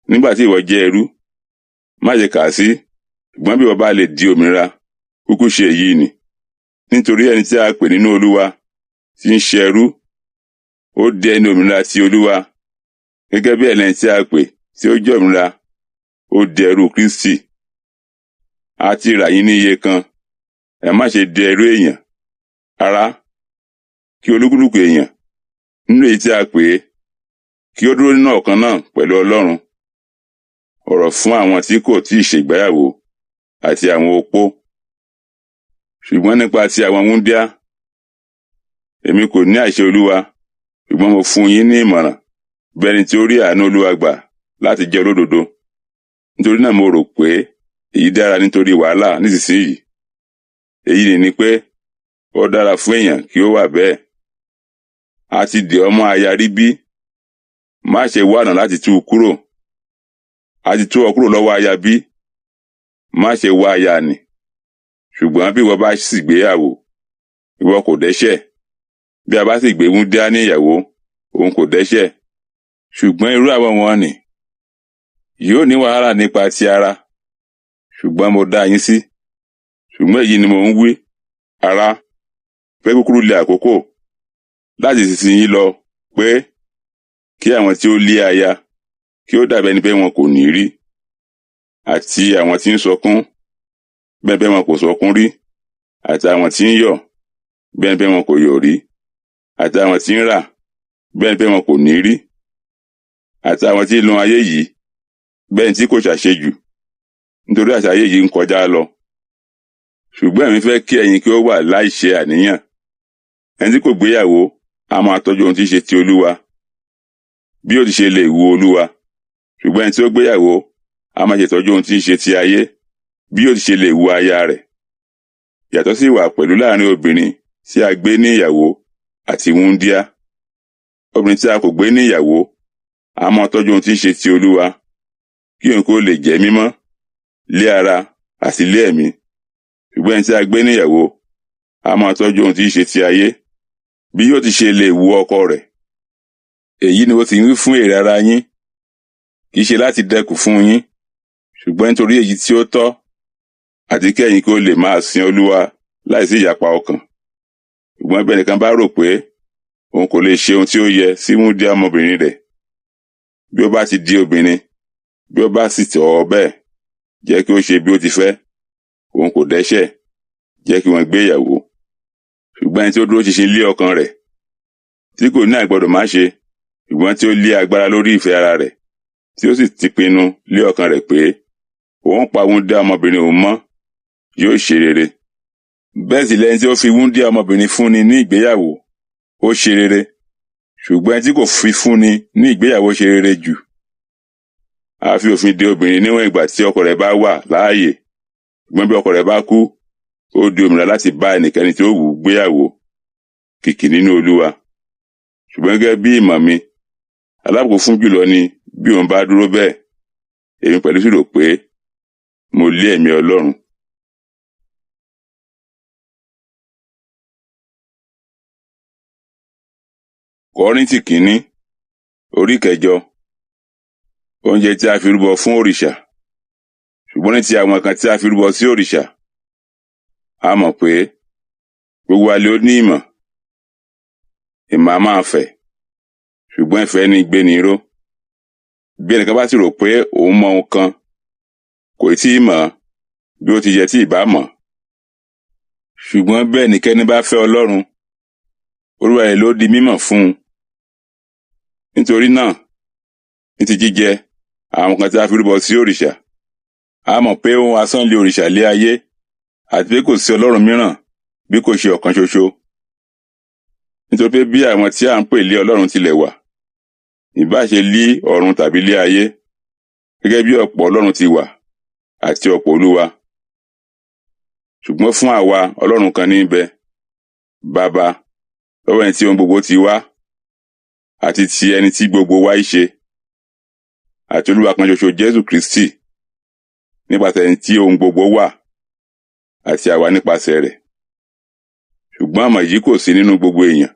nígbà tí ìwọ jẹ́ ẹrú, má ṣe kà á sí, ṣùgbọ́n bí ìwọ bá lè di òmìnira, kúkú ṣe èyí nì. Nítorí ẹni tí a pè nínú Olúwa tí ń ṣe ẹrú, ó di ẹni òmìnira ti Olúwa, gẹ́gẹ́ bí ẹni tí a pè tí ó jẹ́ òmìnira, ó di ẹrú Kristi. A ti rà yín ní iye kan, ẹ má ṣe di ẹrú èèyàn. Ará, kí olúkúlùkù èèyàn nínú èyí tí a pè é, kí ó dúró nínú ọ̀kan náà pẹ̀lú Ọlọ́run. Ọ̀rọ̀ fún àwọn tí kò tíì ṣègbéyàwó àti àwọn opó. Ṣùgbọ́n nípa ti àwọn wúńdíá, èmi kò ní àṣẹ Olúwa, ṣùgbọ́n mo fún yín ní ìmọ̀ràn bí ẹni tí ó rí àánú Olúwa gbà láti jẹ́ olódodo. Nítorí náà mo rò pé èyí dára nítorí wàhálà nísinsìnyí. Èyí ni pé ó dára fún èèyàn kí ó wà bẹ́ẹ̀. A ti dè ọ́ mọ́ aya rí bí? Má ṣe wá ọ̀nà láti tú u kúrò. A ti tú ọ kúrò lọ́wọ́ aya bí? Má ṣe wá aya nì. Ṣùgbọ́n bí ìwọ bá sì gbéyàwó, ìwọ kò dẹ́ṣẹ̀. Bí a bá sì gbé wúńdíá ní ìyàwó, òun kò dẹ́ṣẹ̀. Ṣùgbọ́n irú àwọn wọn nì yóò ní wàhálà nípa ti ara. Ṣùgbọ́n mo dá yín sí. Ṣùgbọ́n èyí ni mo ń wí, ará, pé kúkúrú lé àkókò láti ìsinsìnyí lọ pé kí àwọn tí ó lé aya kí ó dàbí ẹni pé wọn kò ní rí, àti àwọn tí ń sọkún bẹ́ẹ̀ pé wọn kò sọkún rí, àti àwọn tí ń yọ̀ bẹ́ẹ̀ pé wọn kò yọ̀ rí, àti àwọn tí ń rà bẹ́ẹ̀ pé wọn kò ní rí, àti àwọn tí ń lo ayé yìí bẹ́ẹ̀ tí kò ṣàṣejù, nítorí àṣà ayé yìí ń kọjá lọ. Ṣùgbọ́n èmi fẹ́ kí ẹ̀yin kí ó wà láìṣe àníyàn. Ẹni tí kò gbéyàwó a máa tọ́jú ohun tí í ṣe ti Olúwa, bí ó ti ṣe lè wu Olúwa. Ṣùgbọ́n ẹni tí ó gbéyàwó a máa ṣètọ́jú ohun tí í ṣe ti ayé, bí ó ti ṣe lè wu aya rẹ̀. Ìyàtọ̀ sì wà pẹ̀lú láàrin obìnrin tí a gbé ní ìyàwó àti wúńdíá. Obìnrin tí a kò gbé ní ìyàwó a máa tọ́jú ohun tí í ṣe ti Olúwa, kí òun kó lè jẹ́ mímọ́ lé ara àti lé ẹ̀mí. Ṣùgbọ́n ẹni tí a gbé ní ìyàwó a máa tọ́jú ohun tí í ṣe ti ayé, bí yóò ti ṣe lè wu ọkọ rẹ̀. Èyí ni ó ti ń wí fún èrè ara yín, kì í ṣe láti dẹkùn fún yín, ṣùgbọ́n nítorí èyí tí ó tọ́, àti kí ẹ̀yin kí ó lè máa sin Olúwa láìsí ìyapa ọkàn. Ṣùgbọ́n bí ẹnìkan bá rò pé òun kò lè ṣe ohun tí ó yẹ sí wúńdíá ọmọbìnrin rẹ̀, bí ó bá ti di obìnrin, bí ó bá sì tọ́ ọ bẹ́ẹ̀, jẹ́ kí ó ṣe bí ó ti fẹ́, òun kò dẹ́ṣẹ̀, jẹ́ kí wọ́n gbé ìyàwó. Ṣùgbọ́n ẹni tí ó dúró ṣinṣin lé ọkàn rẹ̀, tí kò ní àìgbọdọ̀ má ṣe, ṣùgbọ́n tí ó lé agbára lórí ìfẹ́ ara rẹ̀, tí ó sì ti pinnu lé ọkàn rẹ̀ pé òun pa wúńdíá ọmọbìnrin òun mọ́, yóò ṣe rere. Bẹ́ẹ̀ sì lẹni tí ó fi wúńdíá ọmọbìnrin fúnni ní ìgbéyàwó, ó ṣe rere. Ṣùgbọ́n ẹni tí kò fi fúnni ní ìgbéyàwó ṣe rere jù. A fi òfin de obìnrin níwọ̀n ìgbà tí ọkọ rẹ̀ bá wà láàyè. Ṣùgbọ́n bí ọkọ rẹ̀ bá kú, ó di òmìnira láti bá ẹnikẹ́ni tí ó wù ú gbéyàwó, kìkì nínú Olúwa. Ṣùgbọ́n gẹ́gẹ́ bí ìmọ̀ mi, alábùkún fún jùlọ ni bí òun bá dúró bẹ́ẹ̀. Èmi pẹ̀lú sì rò pé mo lé ẹ̀mí Ọlọ́run. Kọ́ríńtì kìíní, orí kẹjọ. Oúnjẹ tí a fi rúbọ fún òrìṣà. Ṣùgbọ́n ní ti àwọn kan tí a fi rúbọ sí òrìṣà, a mọ̀ pé gbogbo wa lé ó ní ìmọ̀. Ìmọ̀ a máa fẹ̀, ṣùgbọ́n ìfẹ́ ní gbéni ró. Bí ẹnìkan bá sì rò pé òun mọ ohun kan, kò tí ì mọ̀ bí ó ti yẹ tí ì bá mọ̀. Ṣùgbọ́n bí ẹnikẹ́ni bá fẹ́ Ọlọ́run, Olúwa rẹ̀ ló di mímọ̀ fún un. Nítorí náà, ní ti jíjẹ àwọn kan tí a fi rúbọ sí òrìṣà, A mọ̀ pé ohun asán lé òrìṣà lé ayé, àti pé kò sí Ọlọ́run mìíràn bí kò ṣe ọ̀kan ṣoṣo. Nítorí pé bí àwọn tí à ń pè lé Ọlọ́run tilẹ̀ wà, ìbá ṣe lí ọ̀run tàbí lé ayé, gẹ́gẹ́ bí ọ̀pọ̀ Ọlọ́run ti wà àti ọ̀pọ̀ Olúwa. Ṣùgbọ́n fún àwa Ọlọ́run kan ní í bẹ, Baba, lọ́wọ́ ẹni tí ohun gbogbo ti wá, àti ti ẹni tí gbogbo wa í ṣe, àti Olúwa kan ṣoṣo Jésù Kristi, nípasẹ̀ ẹni tí ohun gbogbo wà, àti àwa nípasẹ̀ rẹ̀. Ṣùgbọ́n àmọ̀ yìí kò sí nínú gbogbo èèyàn.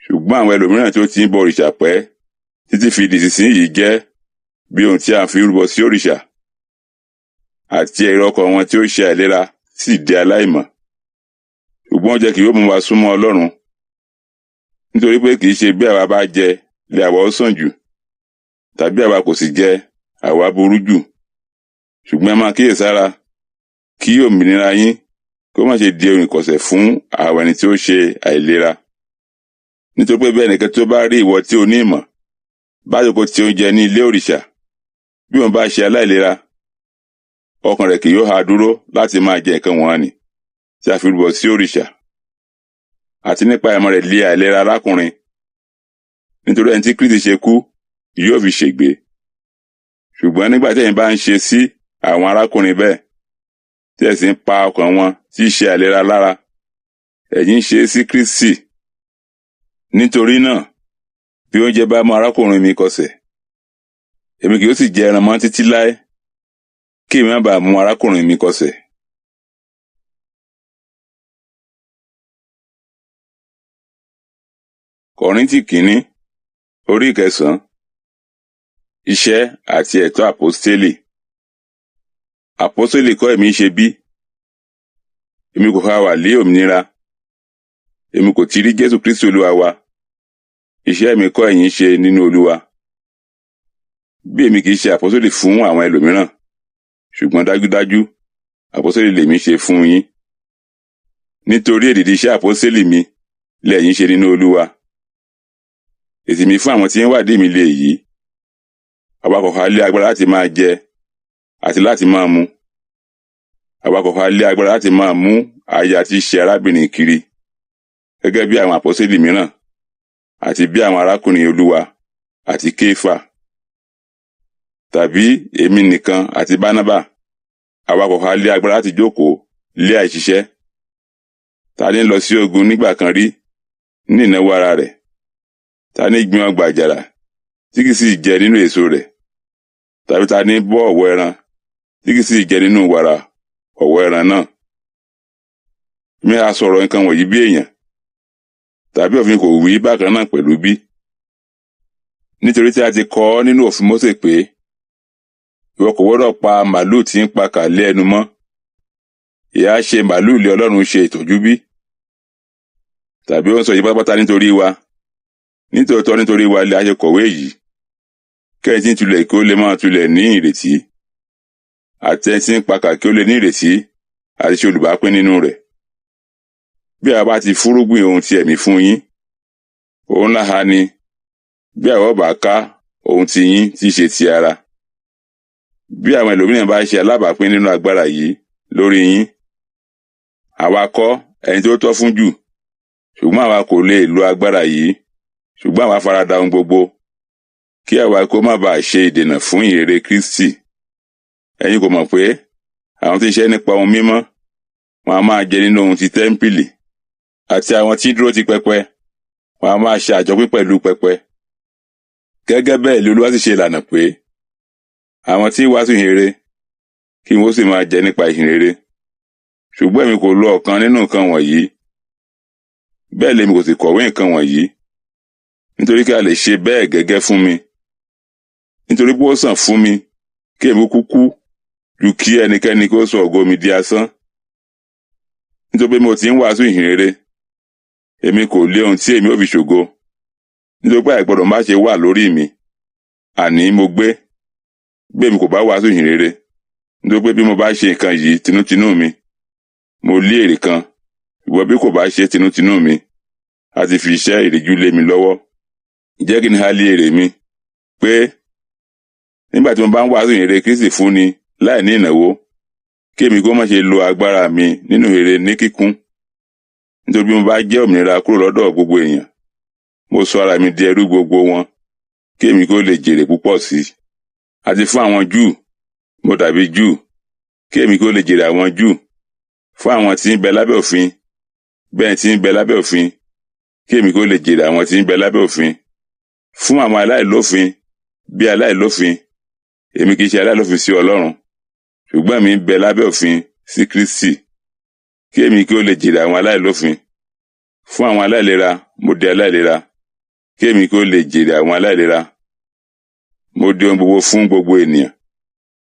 Ṣùgbọ́n àwọn ẹlòmíràn tí ó ti ń bọ òrìṣà pẹ́ títí fi di ìsinsìnyí jẹ́ bí ohun tí a fi rúbọ sí òrìṣà, àti èrò ọkàn wọn tí ó ṣe àìlera sì di aláìmọ́. Ṣùgbọ́n oúnjẹ kì yóò mú wa súnmọ́ Ọlọ́run, nítorí pé kì í ṣe bí àwa bá jẹ lé àwa ó sàn jù, tàbí àwa kò sì jẹ àwa burú jù. Ṣùgbọ́n ẹ máa kíyèsára kí òmìnira yín kó má ṣe di ohun ìkọ̀sẹ̀ fún àwọn ẹni tí ó ṣe àìlera. Nítorí pé bí ẹnìkan tí ó bá rí ìwọ tí o ní ìmọ̀ bá jókòó ti oúnjẹ ní ilé òrìṣà, bí òun bá ṣe aláìlera, ọkàn rẹ̀ kì yóò há dúró láti máa jẹ nǹkan wọ̀nnì tí a fi rúbọ sí òrìṣà. Àti nípa ìmọ̀ rẹ̀ lé àìlera arákùnrin, nítorí ẹni tí Kristi ṣe kú yóò fi ṣègbé. Ṣùgbọ́n nígbà tí ẹ̀yin bá ń ṣe sí àwọn arákùnrin bẹ́ẹ̀, tí ẹ sì ń pa ọkàn wọn tí í ṣe àìlera lára, ẹ̀yin ń ṣe é sí Kristi. Nítorí náà, bí oúnjẹ bá mú arákùnrin mi kọsẹ̀, èmi kì yóò sì jẹ ẹran mọ́ títí láé, kí èmi má bàa mú arákùnrin mi kọsẹ̀. Kọ̀ríńtì kìíní, orí ìkẹsàn-án. Iṣẹ́ àti ẹ̀tọ́ àpọ́stélì. Àpọ́stélì kọ́ èmi ṣe bí? Èmi kò ha wà lé òmìnira. Èmi kò ti rí Jésù Kristi Olúwa wa. Iṣẹ́ mi kọ́ ẹ̀yin ṣe nínú Olúwa. Bí èmi kì í ṣe àpọ́stélì fún àwọn ẹlòmíràn, ṣùgbọ́n dájúdájú àpọ́stélì lèmi ṣe fún yín. Nítorí èdìdì iṣẹ́ àpọ́stélì mi lẹ̀yin ṣe nínú Olúwa. Èsì mi fún àwọn tí ń wádìí mi lè yìí. Àwa kò ha lé agbára láti máa jẹ àti láti máa mu. Àwa kò ha lé agbára láti máa mú aya tí í ṣe arábìnrin kiri, gẹ́gẹ́ bí àwọn àpọ́stélì mìíràn, àti bí àwọn arákùnrin Olúwa àti Kéfà. Tàbí èmi nìkan àti Bánábà, àwa kò ha lé agbára láti jókòó lé àìṣiṣẹ́. Ta ní lọ sí ogun nígbà kan rí ní ìnáwó ara rẹ̀? Ta ní gbin ọgbà àjàrà tí kì í sì jẹ nínú èso rẹ̀? Tàbí ta ní bọ́ ọ̀wọ́ ẹran tí kì í sì jẹ nínú wàrà ọ̀wọ́ ẹran náà? Mi á sọ̀rọ̀ nǹkan wọ̀nyí bí èèyàn, tàbí òfin kò wí bákan náà pẹ̀lú bí? Nítorí tí a ti kọ ọ́ nínú òfin Mósè pé, ìwọ kò gbọdọ̀ pa màlúù tí ń pakà lé ẹnu mọ́. Ìhá ṣe màlúù lé Ọlọ́run ṣe ìtọ́jú bí? Tàbí ó ń sọ yìí pátápátá nítorí wa? Nítòótọ́ nítorí wa lè a ṣe kọ̀wé yìí, kẹ́yìn tí ń tulẹ̀ kí ó lè máa tulẹ̀ ní ìrètí, àti ẹni tí ń pakà kí ó lè ní ìrètí àti ṣe olùbápín nínú rẹ̀. Bí a bá ti fúrúgbìn ohun ti ẹ̀mí fún yín, ohun ńlá ha ni bí àwa bá ká ohun ti yín tí í ṣe ti ara. Bí àwọn ẹlòmíràn bá ṣe alábàápín nínú agbára yìí lórí yín, àwa kọ́ ẹni tí ó tọ́ fún jù, ṣùgbọ́n àwa kò lè lo agbára yìí, ṣùgbọ́n àwa farada ohun gbogbo, kí àwa kó má baà ṣe ìdènà fún ìyìnrere Kristi. Ẹ̀yin kò mọ̀ pé àwọn tí ń ṣe nípa ohun mímọ́, wọn a máa jẹ nínú ohun ti tẹ́ḿpìlì, àti àwọn tí ń dúró ti pẹpẹ, wọn a máa ṣe àjọpín pẹ̀lú pẹpẹ. Gẹ́gẹ́ bẹ́ẹ̀ ni Olúwa sì ṣe ìlànà pé àwọn tí ń wàásù ìhìnrere kí wọn ó sì máa jẹ nípa ìhìnrere. Ṣùgbọ́n èmi kò lo ọ̀kan nínú nǹkan wọ̀nyí, bẹ́ẹ̀ lèmi kò sì kọ̀wé nǹkan wọ̀nyí, nítorí kí a lè ṣe bẹ́ẹ̀ gẹ́gẹ́ fún mi. Nítorí pé ó sàn fún mi kí èmi kúkú kú ju kí ẹnikẹ́ni kó sọ ògo mi di asán. Nítorí pé mo ti ń wàásù ìhìnrere, èmi kò lé ohun tí èmi ó fi ṣògo, nítorí pé àìgbọdọ̀ má ṣe wà lórí mi, àní mo gbé, bí èmi kò bá wàásù ìhìnrere, nítorí pé bí mo bá ṣe nǹkan yìí tinútinú mi, mo lé èrè kan, ṣùgbọ́n bí kò bá ṣe tinútinú mi, a ti fi iṣẹ́ ìríjú lé mi lọ́wọ́. Ǹjẹ́ kí ni a lé èrè mi? Pé nígbà tí mo bá ń wàásù ìhìnrere Kristi fúnni Láì ní ìnáwó, kí èmi kó má ṣe lo agbára mi nínú rere ní kíkún. Nítorí bí mo bá jẹ́ òmìnira kúrò lọ́dọ̀ gbogbo èèyàn, mo sọ ara mi di ẹrú gbogbo wọn, kí èmi kó lè jèrè púpọ̀ sí i. Àti fún àwọn Júù, mo dàbí Júù, kí èmi kó lè jèrè àwọn Júù. Fún àwọn tí ń bẹ lábẹ́ òfin, bẹ́ẹ̀ tí ń bẹ lábẹ́ òfin, kí èmi kó lè jèrè àwọn tí ń bẹ lábẹ́ òfin. Fún àwọn aláìlófin, bí aláìlófin, èmi kì í ṣe aláìlófin sí Ọlọ́run, ṣùgbọ́n èmi ń bẹ lábẹ́ òfin sí Kristi, kí èmi kí ó lè jèrè àwọn aláìlófin. Fún àwọn aláìlera, mo di aláìlera, kí èmi kí ó lè jèrè àwọn aláìlera. Mo di ohun gbogbo fún gbogbo ènìyàn,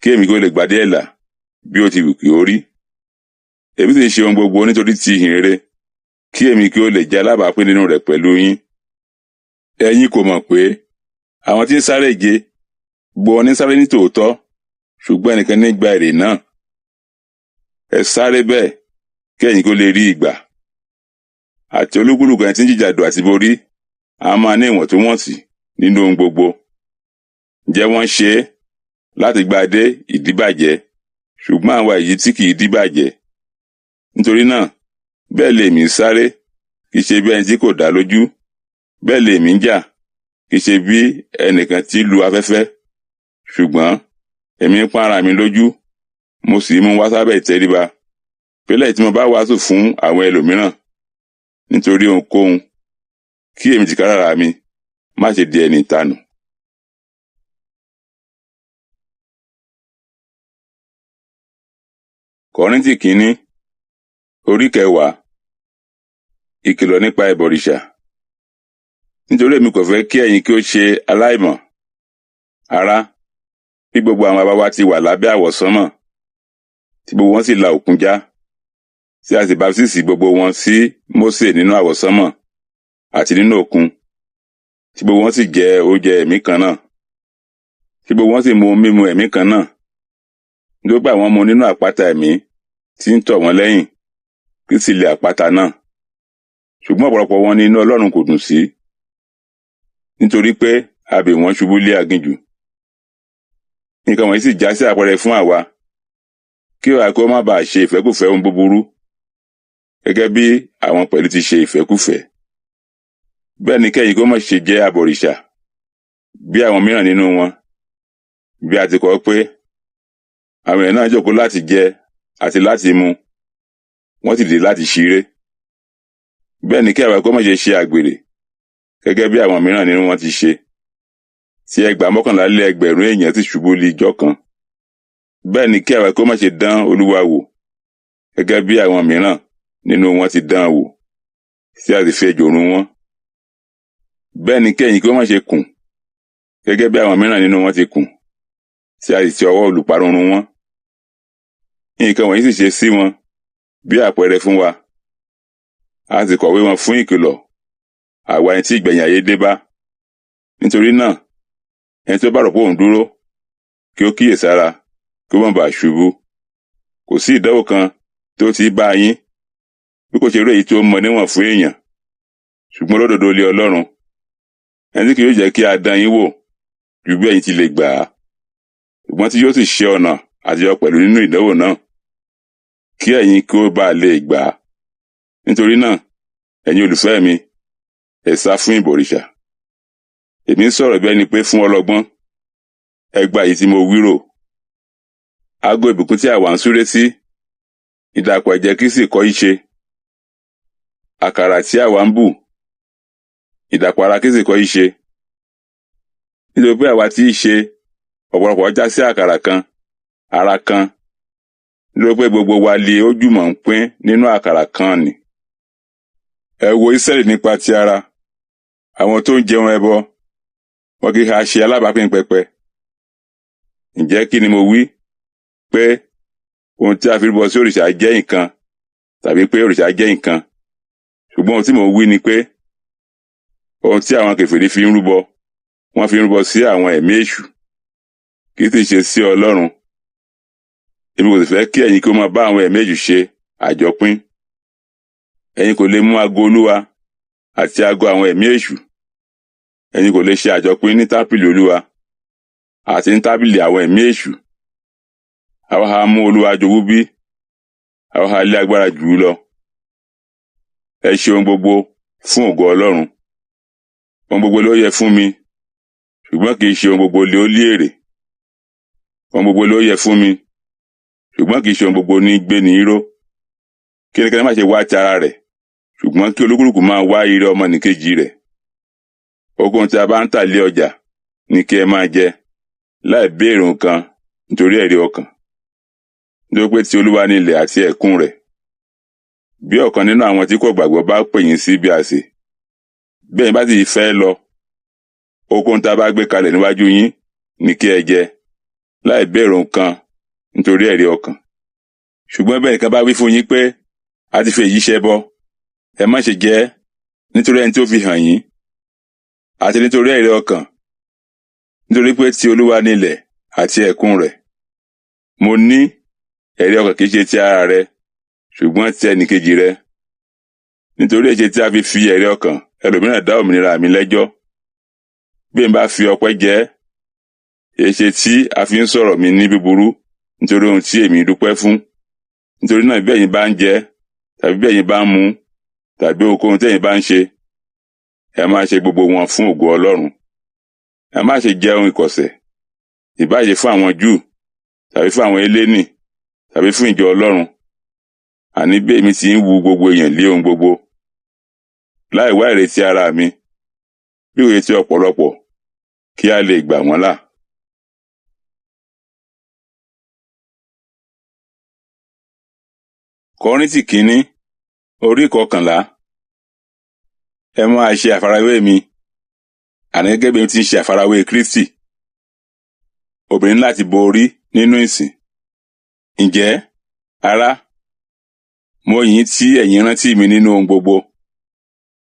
kí èmi kí ó lè gba díẹ̀ là bí ó ti wù kí ó rí. Èmi sì ṣe ohun gbogbo nítorí ti ìhìn rere, kí èmi kí ó lè jẹ́ alábàápín nínú rẹ̀ pẹ̀lú yín. Ẹ̀yin kò mọ̀ pé àwọn tí ń sáré ìje, gbogbo wọn ní sáré ní tòótọ́, ṣùgbọ́n ẹnìkan ní gba èrè náà. Ẹ sáré bẹ́ẹ̀ kí ẹ̀yin kó lè rí ìgbà. Àti olúkúlùkù ẹni tí ń jìjàdù àti borí, a máa ní ìwọ̀ntúnwọ̀nsì nínú ohun gbogbo. Ǹjẹ́ wọ́n ṣe é láti gba dé ìdíbàjẹ́, ṣùgbọ́n àwa èyí tí kì í díbàjẹ́. Nítorí náà, bẹ́ẹ̀ lèmi ń sáré, kì í ṣe bí ẹni tí kò dá lójú, bẹ́ẹ̀ lèmi ń jà, kì í ṣe bí ẹnìkan tí lu afẹ́fẹ́. Ṣùgbọ́n èmi ń pọ́n ara mi lójú, mo sì mú wá sábẹ́ ìtẹríba. Pé lẹ́yìn tí mo bá wàásù fún àwọn ẹlòmíràn, nítorí ohunkóhun, kí èmi tìkára mi má ṣe di ẹni ìtanù. Kọ́ríńtì kìíní, orí kẹwàá. Ìkìlọ̀ nípa ìbọ̀rìṣà. Nítorí èmi kò fẹ́ kí ẹ̀yin kí ó ṣe aláìmọ̀. Ará, bí gbogbo àwọn baba wa ti wà lábẹ́ àwọsánmọ̀, tí gbogbo wọn sì la òkun já, tí a sì baptísì gbogbo wọn sí Mósè nínú àwọsánmọ̀ àti nínú òkun, tí gbogbo wọn sì jẹ oúnjẹ ẹ̀mí kan náà, tí gbogbo wọn sì mu mímu ẹ̀mí kan náà, nítorí pé àwọn mu nínú àpáta ẹ̀mí tí ń tọ̀ wọ́n lẹ́yìn, kí sì lè àpáta náà. Ṣùgbọ́n ọ̀pọ̀lọpọ̀ wọn ni inú Ọlọ́run kò dùn sí, nítorí pé a bì wọ́n ṣubú lé aginjù. Nǹkan wọ̀nyí sì já sí àpẹẹrẹ fún àwa, kí àwa kó má baà ṣe ìfẹ́kúfẹ̀ẹ́ ohun búburú, gẹ́gẹ́ bí àwọn pẹ̀lú ti ṣe ìfẹ́kúfẹ̀ẹ́. Bẹ́ẹ̀ ni kẹ́yin kó má ṣe jẹ́ abọ̀rìṣà, bí àwọn mìíràn nínú wọn, bí a ti kọ pé, àwọn èèyàn náà jókòó láti jẹ àti láti mu, wọ́n sì dìde láti ṣeré. Bẹ́ẹ̀ ni kí àwa kó má ṣe ṣe àgbèrè, gẹ́gẹ́ bí àwọn mìíràn nínú wọn ti ṣe, tí 2,211 èèyàn sì ṣubú lé ijọ́ kan. Bẹ́ẹ̀ ni kí àwa kó má ṣe dán Olúwa wò, gẹ́gẹ́ bí àwọn mìíràn nínú wọn ti dán an wò, tí a sì fi ejò run wọ́n. Bẹ́ẹ̀ ni kí ẹ̀yin kí ó má ṣe kùn, gẹ́gẹ́ bí àwọn mìíràn nínú wọn ti kùn, tí a sì ti ọwọ́ olùparun run wọ́n. Nǹkan wọ̀nyí sì ṣe sí wọn bí àpẹẹrẹ fún wa. A sì kọ̀wé wọn fún ìkìlọ̀, àwa ẹni tí ìgbẹ̀yìn ayé dé bá. Nítorí náà, ẹni tí ó bá rò pé òun dúró, kí ó kíyèsára, kí ó má baà ṣubú. Kò sí ìdánwò kan tó ti bá yín, bí kò ṣe irú èyí tí ó mọ níwọ̀n fún èèyàn, ṣùgbọ́n olódodo lé Ọlọ́run, ẹni tí kì yóò jẹ́ kí a dán yín wò ju bí ẹ̀yin ti lè gbà á, ṣùgbọ́n tí yóò sì ṣe ọ̀nà àtiyọ pẹ̀lú nínú ìdánwò náà, kí ẹ̀yin kí ó bá lè gbà á. Nítorí náà, ẹ̀yin olùfẹ́ mi, ẹ sá fún ìbọ̀rìṣà. Èmi ń sọ̀rọ̀ bí ẹni pé fún ọlọ́gbọ́n. Ẹ gba èyí tí mo wí rò. Ago ìbùkún tí àwa ń súré sí, ìdàpọ̀ ẹ̀jẹ̀ Kristi kọ́ í ṣe. Àkàrà tí àwa ń bù, ìdàpọ̀ ara Kristi kọ́ í ṣe. Nítorí pé àwa tí í ṣe ọ̀pọ̀lọpọ̀ já sí àkàrà kan, ara kan. Nítorí pé gbogbo wa lè ó jùmọ̀ ń pín nínú àkàrà kan nì. Ẹ wo Ísírẹ́lì nípa ti ara, àwọn tó ń jẹun ẹbọ, wọn kì í ha ṣe alábàápín pẹpẹ. Ǹjẹ́ kí ni mo wí? Pé ohun tí a fi rúbọ sí òrìṣà jẹ́ nǹkan, tàbí pé òrìṣà jẹ́ nǹkan. Ṣùgbọ́n ohun tí mo wí ni pé, ohun tí àwọn kèfèrí fi ń rúbọ, wọ́n fi ń rúbọ sí àwọn ẹ̀mí èṣù, kì í sì ṣe sí Ọlọ́run. Èmi kò sì fẹ́ kí ẹ̀yin kí ó máa bá àwọn ẹ̀mí èṣù ṣe àjọpín. Ẹ̀yin kò lè mú ago Olúwa àti ago àwọn ẹ̀mí èṣù. Ẹ̀yin kò lè ṣe àjọpín ní tábìlì Olúwa àti ní tábìlì àwọn ẹ̀mí èṣù. Àwa ha mú Olúwa jowú bí? Àwa ha lé agbára jù ú lọ? Ẹ ṣe ohun gbogbo fún ògo Ọlọ́run. Ohun gbogbo ló yẹ fún mi, ṣùgbọ́n kì í ṣe ohun gbogbo lé ó lé èrè. Ohun gbogbo ló yẹ fún mi, ṣùgbọ́n kì í ṣe ohun gbogbo ní gbé ní ró. Kí ẹnikẹ́ni má ṣe wá ti ara rẹ̀, ṣùgbọ́n kí olúkúlùkù máa wá ire ọmọnìkejì rẹ̀. Ohunkóhun tí a bá ń tà lé ọjà ni kí ẹ máa jẹ, láì béèrè nǹkan nítorí ẹ̀rí ọkàn. Nítorí pé ti Olúwa ni ilẹ̀ àti ẹ̀kún rẹ̀. Bí ọ̀kan nínú àwọn tí kò gbàgbọ́ bá pè yín sí bí àsè, bí ẹ̀yin bá sì fẹ́ lọ, ohunkóhun tí a bá gbé kalẹ̀ níwájú yín ni kí ẹ jẹ, láì béèrè nǹkan nítorí ẹ̀rí ọkàn. Ṣùgbọ́n bí ẹnìkan bá wí fún yín pé a ti fi èyí ṣẹbọ, ẹ má ṣe jẹ ẹ́, nítorí ẹni tí ó fi hàn yín, àti nítorí ẹ̀rí ọkàn, nítorí pé ti Olúwa ni ilẹ̀ àti ẹ̀kún rẹ̀. Mo ní ẹ̀rí ọkàn kì í ṣe ti ara rẹ, ṣùgbọ́n ti ẹnìkejì rẹ. Nítorí èṣe tí a fi fi ẹ̀rí ọkàn ẹlòmíràn dá òmìnira mi lẹ́jọ́. Bí n bá fi ọpẹ́ jẹ ẹ́, èṣe tí a fi ń sọ̀rọ̀ mi ní búburú nítorí ohun tí èmi dúpẹ́ fún. Nítorí náà bí ẹ̀yin bá ń jẹ, tàbí bí ẹ̀yin bá ń mu, tàbí ohunkóhun tí ẹ̀yin bá ń ṣe, ẹ máa ṣe gbogbo wọn fún ògo Ọlọ́run. Ẹ má ṣe jẹ ohun ìkọ̀sẹ̀, ìbá ṣe fún àwọn Júù, tàbí fún àwọn Hélénì, tàbí fún ìjọ Ọlọ́run. Àní bí èmi ti ń wu gbogbo èèyàn lé ohun gbogbo, láì wá ìrètí ara mi, bí òye ti ọ̀pọ̀lọpọ̀, kí a lè gbà wọ́n là. Kọ́ríńtì kínní, orí 11. Ẹ máa ṣe àfarawé mi, àní gẹ́gẹ́ bí mo ti ń ṣe àfarawé Kristi. Obìnrin láti bo orí nínú ìsìn. Ǹjẹ́, ará, mo yìn tí ẹ̀yin rántí mi nínú ohun gbogbo,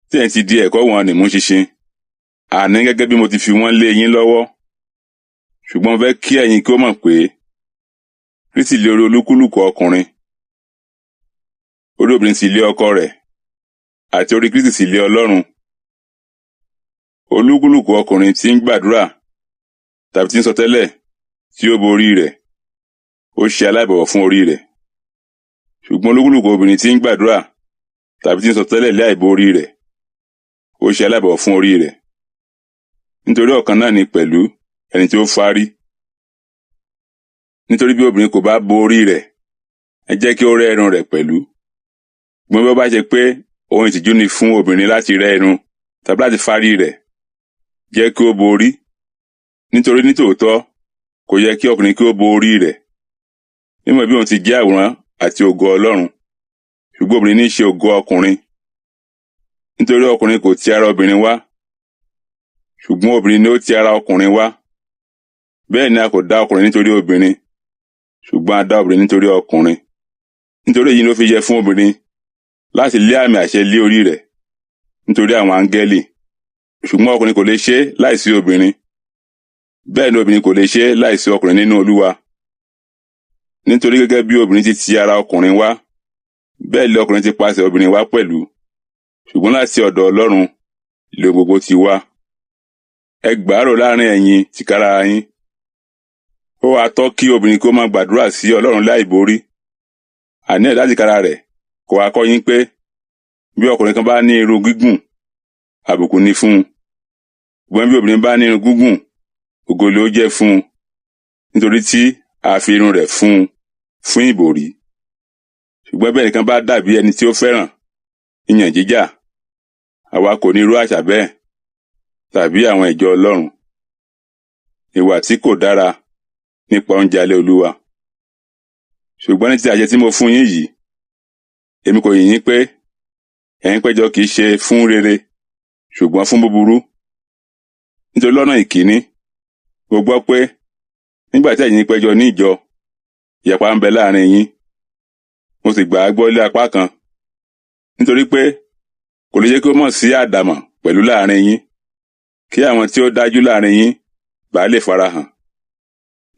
tí ẹ̀yin ti di ẹ̀kọ́ wọn nì mú ṣinṣin, àní gẹ́gẹ́ bí mo ti fi wọ́n lé yín lọ́wọ́. Ṣùgbọ́n mo fẹ́ kí ẹ̀yin kí ó mọ̀ pé Kristi lé orí olúkúlùkù ọkùnrin, orí obìnrin sì lé ọkọ rẹ̀, àti orí Kristi sì lé Ọlọ́run. Olúkúlùkù ọkùnrin tí ń gbàdúrà tàbí tí ń sọtẹ́lẹ̀ tí ó bo orí rẹ̀, ó ṣe aláìbọ̀wọ̀ fún orí rẹ̀. Ṣùgbọ́n olúkúlùkù obìnrin tí ń gbàdúrà tàbí tí ń sọtẹ́lẹ̀ láì bo orí rẹ̀, ó ṣe aláìbọ̀wọ̀ fún orí rẹ̀. Nítorí ọ̀kan náà ni pẹ̀lú ẹni tí ó fárí. Nítorí bí obìnrin kò bá bo orí rẹ̀, ẹ jẹ́ kí ó rẹ́ irun rẹ̀ pẹ̀lú. Ṣùgbọ́n bí ó bá ṣe pé ohun ìtìjú ni fún obìnrin láti rẹ́ irun tàbí láti fárí rẹ̀, jẹ́ kí ó bo orí. Nítorí nítòótọ́ kò yẹ kí ọkùnrin kí ó bo orí rẹ̀, níwọ̀n bí òun ti jẹ́ àwòrán àti ògo Ọlọ́run. Ṣùgbọ́n obìnrin ní í ṣe ògo ọkùnrin. Nítorí ọkùnrin kò ti ara obìnrin wá, ṣùgbọ́n obìnrin ni ó ti ara ọkùnrin wá. Bẹ́ẹ̀ ni a kò dá ọkùnrin nítorí obìnrin, ṣùgbọ́n a dá obìnrin nítorí ọkùnrin. Nítorí èyí ló fi yẹ fún obìnrin láti lé àmì àṣẹ lé orí rẹ̀ nítorí àwọn áńgẹ́lì. Ṣùgbọ́n ọkùnrin kò lè ṣe láìsí obìnrin, bẹ́ẹ̀ ni obìnrin kò lè ṣe láìsí ọkùnrin nínú Olúwa. Nítorí gẹ́gẹ́ bí obìnrin ti ti ara ọkùnrin wá, bẹ́ẹ̀ ni ọkùnrin ti pasẹ̀ obìnrin wá pẹ̀lú. Ṣùgbọ́n láti ọ̀dọ̀ Ọlọ́run lé gbogbo ti wá. Ẹ gbàárò láàrin ẹ̀yin tìkára yín. Ó wá tọ́ kí obìnrin kó máa gbàdúrà sí Ọlọ́run láì borí. Àní ẹ̀dá tìkára rẹ̀ kò wá kọ́ yín pé bí ọkùnrin kan bá ní irun gígùn, àbùkù ni fún un. Ṣùgbọ́n bí obìnrin bá ní irun gígùn, ògo ló jẹ́ fún un, nítorí tí a fi irun rẹ̀ fún un fún ìbòrí. Ṣùgbọ́n bí ẹnìkan bá dàbí ẹni tí ó fẹ́ràn ìyàn jíjà, àwa kò ní irú àṣà bẹ́ẹ̀ tàbí àwọn ìjọ Ọlọ́run. Ìwà tí kò dára nípa oúnjẹ alẹ́ Olúwa. Ṣùgbọ́n ní ti àṣẹ tí mo fún yín yìí, èmi kò yìn yín pé ẹ̀yin péjọ kì í ṣe fún rere, ṣùgbọ́n fún búburú. Nítorí lọ́nà ìkíní, mo gbọ́ pé nígbà tí ẹ̀yin péjọ ní ìjọ, ìyapa ń bẹ láàrin yín. Mo sì gbà á gbọ́ lé apá kan. Nítorí pé kò lè jẹ́ kí ó mọ̀ sí àdàmọ̀ pẹ̀lú láàrin yín, kí àwọn tí ó dájú láàrin yín bá lè farahàn.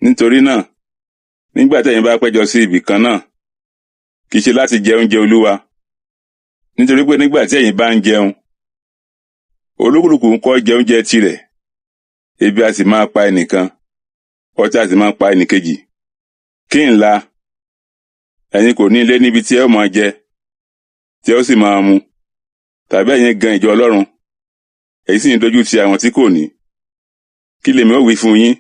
Nítorí náà, nígbà tí ẹ̀yin bá péjọ sí ibì kan náà, kì í ṣe láti jẹ oúnjẹ Olúwa. Nítorí pé nígbà tí ẹ̀yin bá ń jẹun, olúkúlùkù ń kọ́ jẹ oúnjẹ tirẹ̀, ebi a sì máa pa ẹnìkan, ọtí a sì máa pa ẹnìkejì. Kí n la? Ẹ̀yin kò ní ilé níbi tí ẹ ó máa jẹ, tí ẹ ó sì máa mu, tàbí ẹ̀yin gan ìjọ Ọlọ́run, èyí sì ń dojú ti àwọn tí kò ní. Kí lèmi ó wí fún yín?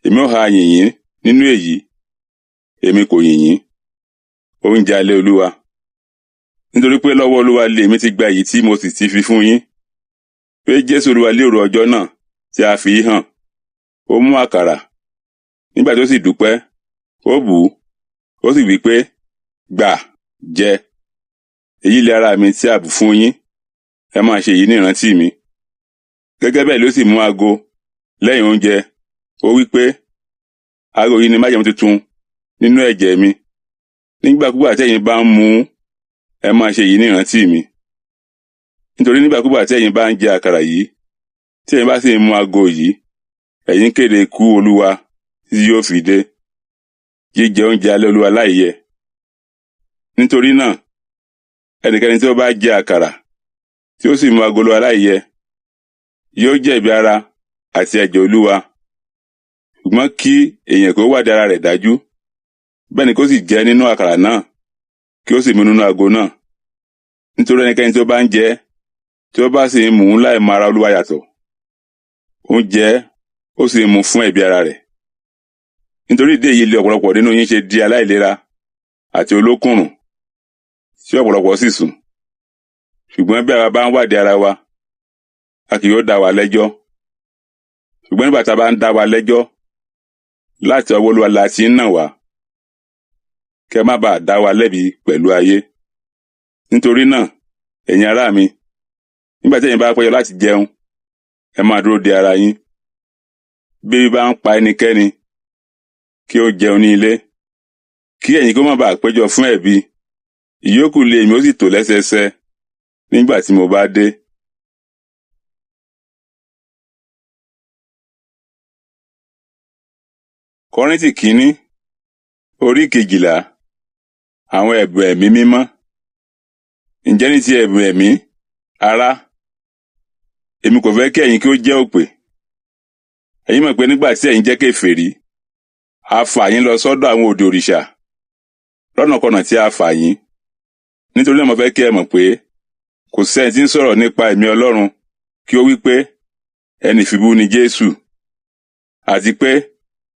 Èmi ó ha yìn yín nínú èyí, èmi kò yìn yín. Oúnjẹ alẹ́ Olúwa. Nítorí pé lọ́wọ́ Olúwa lèmi ti gba èyí tí mo sì ti fi fún yín, pé Jésù Olúwa lé òru ọjọ́ náà tí a fi hàn, ó mú àkàrà, nígbà tó sì dúpẹ́, ó bù ú, ó sì wí pé, gbà, jẹ, èyí lé ara mi tí a bù fún yín, ẹ máa ṣe èyí ní ìrántí mi. Gẹ́gẹ́ bẹ́ẹ̀ ló sì mú ago lẹ́yìn oúnjẹ, ó wí pé, ago yìí ni májẹ̀mú tuntun nínú ẹ̀jẹ̀ mi. Nígbàkúgbà tí ẹ̀yin bá ń mu ún, ẹ máa ṣe èyí ní ìrántí mi. Nítorí nígbàkúgbà tí ẹ̀yin bá ń jẹ àkàrà yìí, tí ẹ̀yin bá sì ń mu ago yìí, ẹ̀yin kéde ikú Olúwa títí yóò fi dé. Jíjẹ oúnjẹ alẹ́ Olúwa láìyẹ. Nítorí náà, ẹnikẹ́ni tí ó bá jẹ àkàrà tí ó sì mu ago Olúwa láìyẹ, yóò jẹ̀bi ara àti ẹ̀jẹ̀ Olúwa. Ṣùgbọ́n kí èèyàn kó wádìí ara rẹ̀ dájú, bẹ́ẹ̀ ni kó sì jẹ nínú àkàrà náà, kí ó sì mu nínú ago náà. Nítorí ẹnikẹ́ni tí ó bá ń jẹ, tí ó bá sì ń mu láì mọ ara Olúwa yàtọ̀, ó ń jẹ, ó sì ń mu fún ẹ̀bi ara rẹ̀. Nítorí ìdí èyí lé ọ̀pọ̀lọpọ̀ nínú yín ṣe di aláìlera àti olókùnrùn, tí ọ̀pọ̀lọpọ̀ sì sùn. Ṣùgbọ́n bí àwa bá ń wádìí ara wa, a kì yóò dá wa lẹ́jọ́. Ṣùgbọ́n nígbà tá a bá ń dá wa lẹ́jọ́, láti ọwọ́ Olúwa la ti ń nà wá, kí ẹ má bàa dá wa lẹ́bi pẹ̀lú ayé. Nítorí náà, ẹ̀yin ará mi, nígbà tí ẹ̀yin bá péjọ láti jẹun, ẹ máa dúró de ara yín. Bí ebi bá ń pa ẹnikẹ́ni, kí ó jẹun ní ilé, kí ẹ̀yin kó má bàa péjọ fún ẹ̀bi. Ìyókù lé èmi ó sì tò lẹ́sẹẹsẹ nígbà tí mo bá dé. Kọ́ríńtì kìíní, orí 12, àwọn ẹ̀bùn ẹ̀mí mímọ́. Ǹjẹ́ ní ti ẹ̀bùn ẹ̀mí, ará, èmi kò fẹ́ kí ẹ̀yin kí ó jẹ́ òpè. Ẹ̀yin mọ̀ pé nígbà tí ẹ̀yin jẹ́ kèfèrí, a fà yín lọ sọ́dọ̀ àwọn òdì òrìṣà, lọ́nàkọnà tí a fà yín. Nítorí náà mo fẹ́ kí ẹ mọ̀ pé kò sẹ́ni tí ń sọ̀rọ̀ nípa ẹ̀mí Ọlọ́run kí ó wí pé ẹni ìfibú ni Jésù, àti pé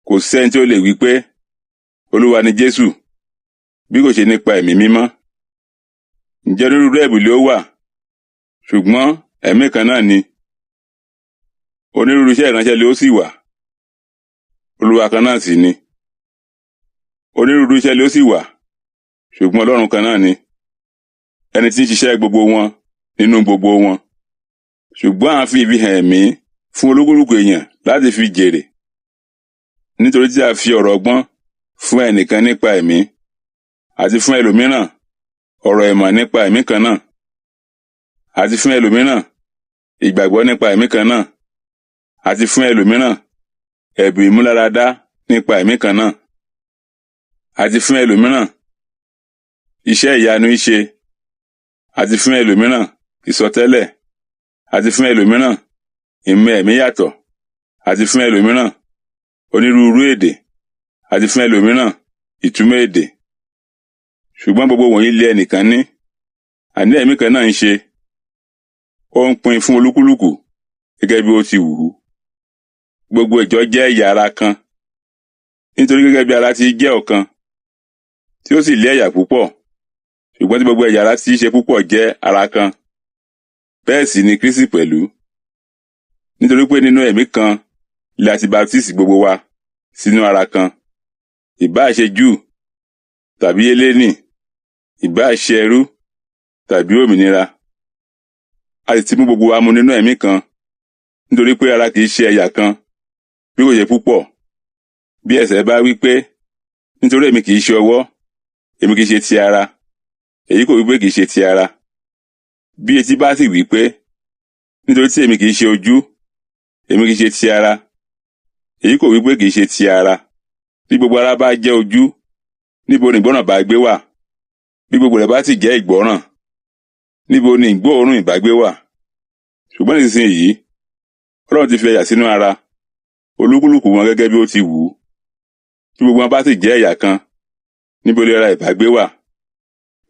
kò sẹ́ni tí ó lè wí pé Olúwa ni Jésù, bí kò ṣe nípa ẹ̀mí mímọ́. Ǹjẹ́ onírúurú ẹ̀bùn ló wà, ṣùgbọ́n ẹ̀mí kan náà ni. Onírúurú iṣẹ́ ìránṣẹ́ ló sì wà, Olúwa kan náà sì ni. Onírúurú iṣẹ́ ló sì wà, ṣùgbọ́n Ọlọ́run kan náà ni, ẹni tí ń ṣiṣẹ́ gbogbo wọn nínú gbogbo wọn. Ṣùgbọ́n à ń fi ìfihàn ẹ̀mí fún olúkúlùkù èèyàn láti fi jèrè. Nítorí tí a fi ọ̀rọ̀ ọgbọ́n fún ẹnìkan nípa ẹ̀mí, àti fún ẹlòmíràn ọ̀rọ̀ ìmọ̀ nípa ẹ̀mí kan náà, àti fún ẹlòmíràn ìgbàgbọ́ nípa ẹ̀mí kan náà, àti fún ẹlòmíràn ẹ̀bùn ìmúláradá nípa ẹ̀mí kan náà, àti fún ẹlòmíràn iṣẹ́ ìyanu ìṣe, àti fún ẹlòmíràn ìsọtẹ́lẹ̀, àti fún ẹlòmíràn ìmọ̀ ẹ̀mí yàtọ̀, àti fún ẹlòmíràn onírúurú èdè, àti fún ẹlòmíràn ìtumọ̀ èdè. Ṣùgbọ́n gbogbo wọ̀nyí lé ẹnìkan ní, àní ẹ̀mí kan náà ń ṣe, ó ń pín fún olúkúlùkù gẹ́gẹ́ bí ó ti wù ú. Gbogbo ìjọ jẹ́ ẹ̀yà ara kan, nítorí gẹ́gẹ́ bí ara ti jẹ́ ọ̀kan, tí ó sì lé ẹ̀yà púpọ̀, ṣùgbọ́n tí gbogbo ẹ̀yà ara tí í ṣe púpọ̀ jẹ́ ara kan, bẹ́ẹ̀ sì ni Kristi pẹ̀lú. Nítorí pé nínú ẹ̀mí kan li a ti baptisi gbogbo wa sínú ara kan, ìbáà ṣe Júù tàbí Hélénì, ìbáà ṣe ẹrú tàbí òmìnira. A sì ti mú gbogbo wa mu nínú ẹ̀mí kan, nítorí pé ara kìí ṣe ẹ̀yà kan, bí kò ṣe púpọ̀. Bí ẹsẹ̀ bá wí pé, nítorí èmi kìí ṣe ọwọ́, èmi kìí ṣe ti ara, èyí kò wí pé kìí ṣe ti ara. Bí etí bá sì wí pé, nítorí tí èmi kìí ṣe ojú, èmi kìí ṣe ti ara, èyí kò wí pé kìí ṣe ti ara. Bí gbogbo ara bá jẹ́ ojú, níbo ni ìgbọ́ràn bá gbé wà? Bí gbogbo rẹ̀ bá sì jẹ́ ìgbọ́ràn, níbo ni ìgbóòórùn ìbá gbé wà? Ṣùgbọ́n nísinsìnyí, Ọlọ́run ti fi ẹ̀yà sínú ara, olúkúlùkù wọn gẹ́gẹ́ bí ó ti wù ú. Bí gbogbo wọn bá sì jẹ́ ẹ̀yà kan, níbo lè ra ìbágbé wà?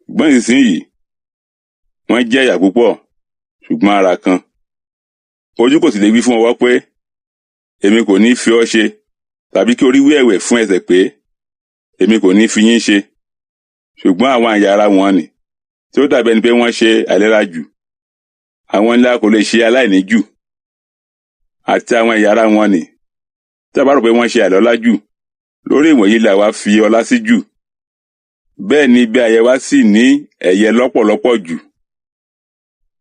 Ṣùgbọ́n ìsinsìnyí, wọ́n jẹ́ ẹ̀yà púpọ̀, ṣùgbọ́n ara kan. Ojú kò sì lè wí fún ọwọ́ pé, èmi kò ní fi ọ́ ṣe, tàbí kí orí wí ẹ̀wẹ̀ fún ẹsẹ̀ pé, èmi kò ní fi yín ṣe. Ṣùgbọ́n àwọn àyà ara wọn nì, tí ó dàbí ẹni pé wọ́n ṣe àìlera jù, àwọn ńlá kò lè ṣe aláìní jù, àti àwọn ẹ̀yà ara wọn nì, tí a bá rò pé wọ́n ṣe àìlọ́lá jù, lórí ìwọ̀nyí là wá fi ọlá sí jù. Bẹ́ẹ̀ ni ibi àyè wa sì ní ẹ̀yẹ lọ́pọ̀lọpọ̀ jù.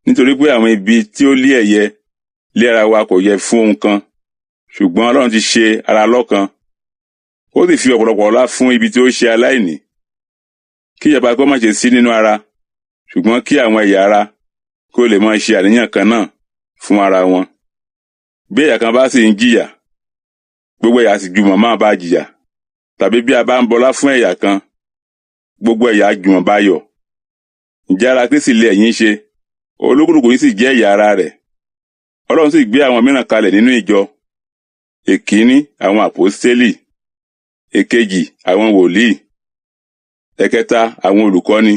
Nítorí pé àwọn ibi tí ó lé ẹ̀yẹ lé ara wa kò yẹ fún ohun kan, ṣùgbọ́n Ọlọ́run ti ṣe ara lọ́kan. Ó sì fi ọ̀pọ̀lọpọ̀ ọlá fún ibi tí ó ṣe aláìní. Kí ìyapa kó má ṣe sí nínú ara, ṣùgbọ́n kí àwọn ẹ̀yà ara kó lè máa ṣe àníyàn kan náà fún ara wọn. Bí ẹ̀yà kan bá sì ń jìyà, gbogbo ẹ̀yà sì jùmọ̀ máa bá jìyà. Tàbí bí a bá ń bọlá fún ẹ̀yà kan, gbogbo ẹ̀yà jùmọ̀ bá yọ̀. Ǹjẹ́ ara Kristi lè ẹ̀yin ṣe? Olúkúlùkù yín sì jẹ́ ẹ̀yà ara rẹ̀. Ọlọ́run sì gbé àwọn mìíràn kalẹ̀ nínú ìjọ. Èkíní, àwọn àpọ́stélì. Èkejì, àwọn wòlíì. Ẹ̀kẹta, àwọn olùkọ́ni.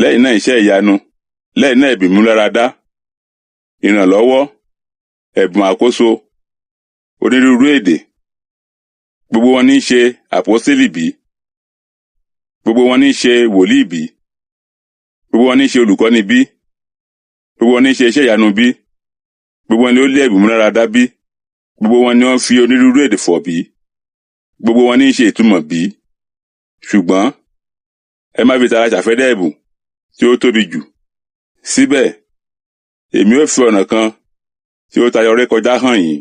Lẹ́yìn náà iṣẹ́ ìyanu. Lẹ́yìn náà ẹ̀bùn ìmúláradá, ìrànlọ́wọ́, ẹ̀bùn àkóso, onírúurú èdè. Gbogbo wọn ní í ṣe àpọ́stélì bí? Gbogbo wọn ní í ṣe wòlíì bí? Gbogbo wọn ní í ṣe olùkọ́ni bí? Gbogbo wọn ní í ṣe iṣẹ́ ìyanu bí? Gbogbo wọn ni ó lé ẹ̀bùn ìmúláradá bí? Gbogbo wọn ni wọ́n fi onírúurú èdè fọ̀ bí? Gbogbo wọn ní í ṣe ìtumọ̀ bí? Ṣùgbọ́n ẹ má fi tara ṣàfẹ́dẹ́ ẹ̀bùn tí ó tóbi jù. Síbẹ̀, èmi ó fi ọ̀nà kan tí ó tayọ rékọjá hàn yín.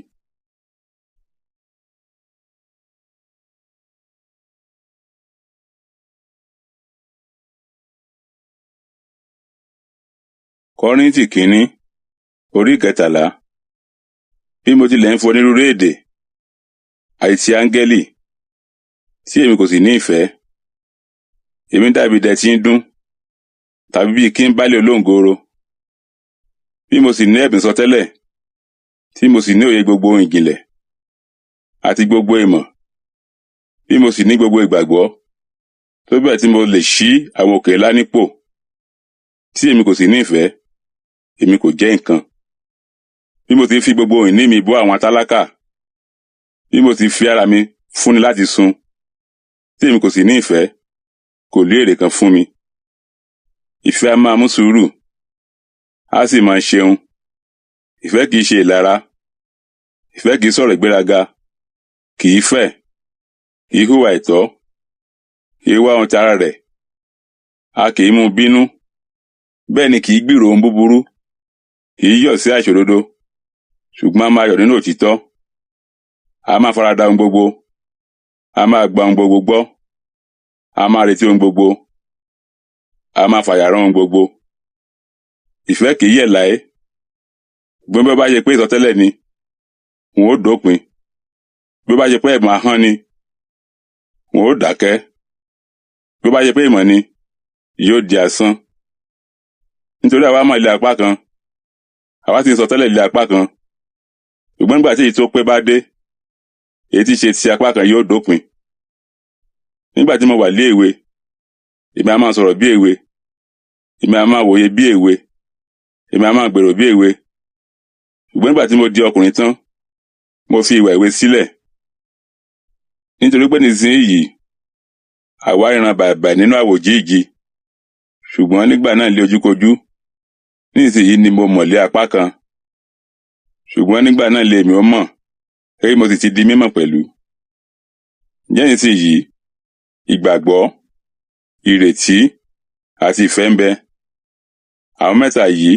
Kọ́ríńtì kìíní, orí 13. Bí mo tilẹ̀ ń fọ onírúurú èdè àti ti áńgẹ́lì, tí èmi kò sì ní ìfẹ́, èmi dàbí idẹ tí ń dún, tàbí bíi kí n bálé olóǹgoro. Bí mo sì ní ẹ̀bùn ìsọtẹ́lẹ̀, tí mo sì ní òye gbogbo ohun ìjìnlẹ̀ àti gbogbo ìmọ̀, bí mo sì ní gbogbo ìgbàgbọ́, tó bẹ́ẹ̀ tí mo lè ṣí àwọn òkè ńlá nípò, tí èmi kò sì ní ìfẹ́, èmi kò jẹ́ nǹkan. Bí mo ti fi gbogbo ìní mi bọ́ àwọn tálákà, bí mo ti fi ara mi fúnni láti sun, tí èmi kò sì ní ìfẹ́, kò lé èrè kan fún mi. Ìfẹ́ a máa mú sùúrù, a sì máa ṣeun. Ìfẹ́ kìí ṣe ìlara, ìfẹ́ kìí sọ̀rọ̀ ìgbéraga, kìí fẹ̀, kìí hùwà àìtọ́, kìí wá ohun tara rẹ̀, a kìí mú bínú, bẹ́ẹ̀ ni kìí gbìrò ohun búburú, kìí yọ̀ sí àìṣòdodo, ṣùgbọ́n a máa yọ̀ nínú òtítọ́. A máa farada ohun gbogbo, a máa gba ohun gbogbo gbọ́, a máa retí ohun gbogbo, a máa fàyàrán ohun gbogbo. Ìfẹ́ kìí yẹ̀ láé. Ṣùgbọ́n bí ó bá ṣe pé ìsọtẹ́lẹ̀ ni, n ó dópin. Bí ó bá ṣe pé ẹ̀bùn ahọ́n ni, n ó dákẹ́. Bí ó bá ṣe pé ìmọ̀ ni, yóò di asán. Nítorí àwa mọ̀ ilé apá kan, àwa sì ń sọtẹ́lẹ̀ ilé apá kan. Ṣùgbọ́n nígbà tí èyí tó pé bá dé, èyí tí ṣe ti apá kan yóò dópin. Nígbà tí mo wà lé èwe, èmi a máa sọ̀rọ̀ bí èwe, èmi a máa wòye bí èwe, èmi a máa gbèrò bí èwe. Ṣùgbọ́n nígbà tí mo di ọkùnrin tán, mo fi ìwà èwe sílẹ̀. Nítorí pé nísinsìnyí, àwa ríran bàìbàì nínú àwòjíìji, ṣùgbọ́n nígbà náà lé ojúkojú, nísinsìnyí ni mo mọ̀ lé apá kan. Ṣùgbọ́n nígbà náà lé èmi ó mọ̀, èyí mo sì ti di mímọ̀ pẹ̀lú. Ǹjẹ́ nísinsìnyí, ìgbàgbọ́, ìrètí, àti ìfẹ́ ń bẹ. Àwọn mẹ́ta yìí,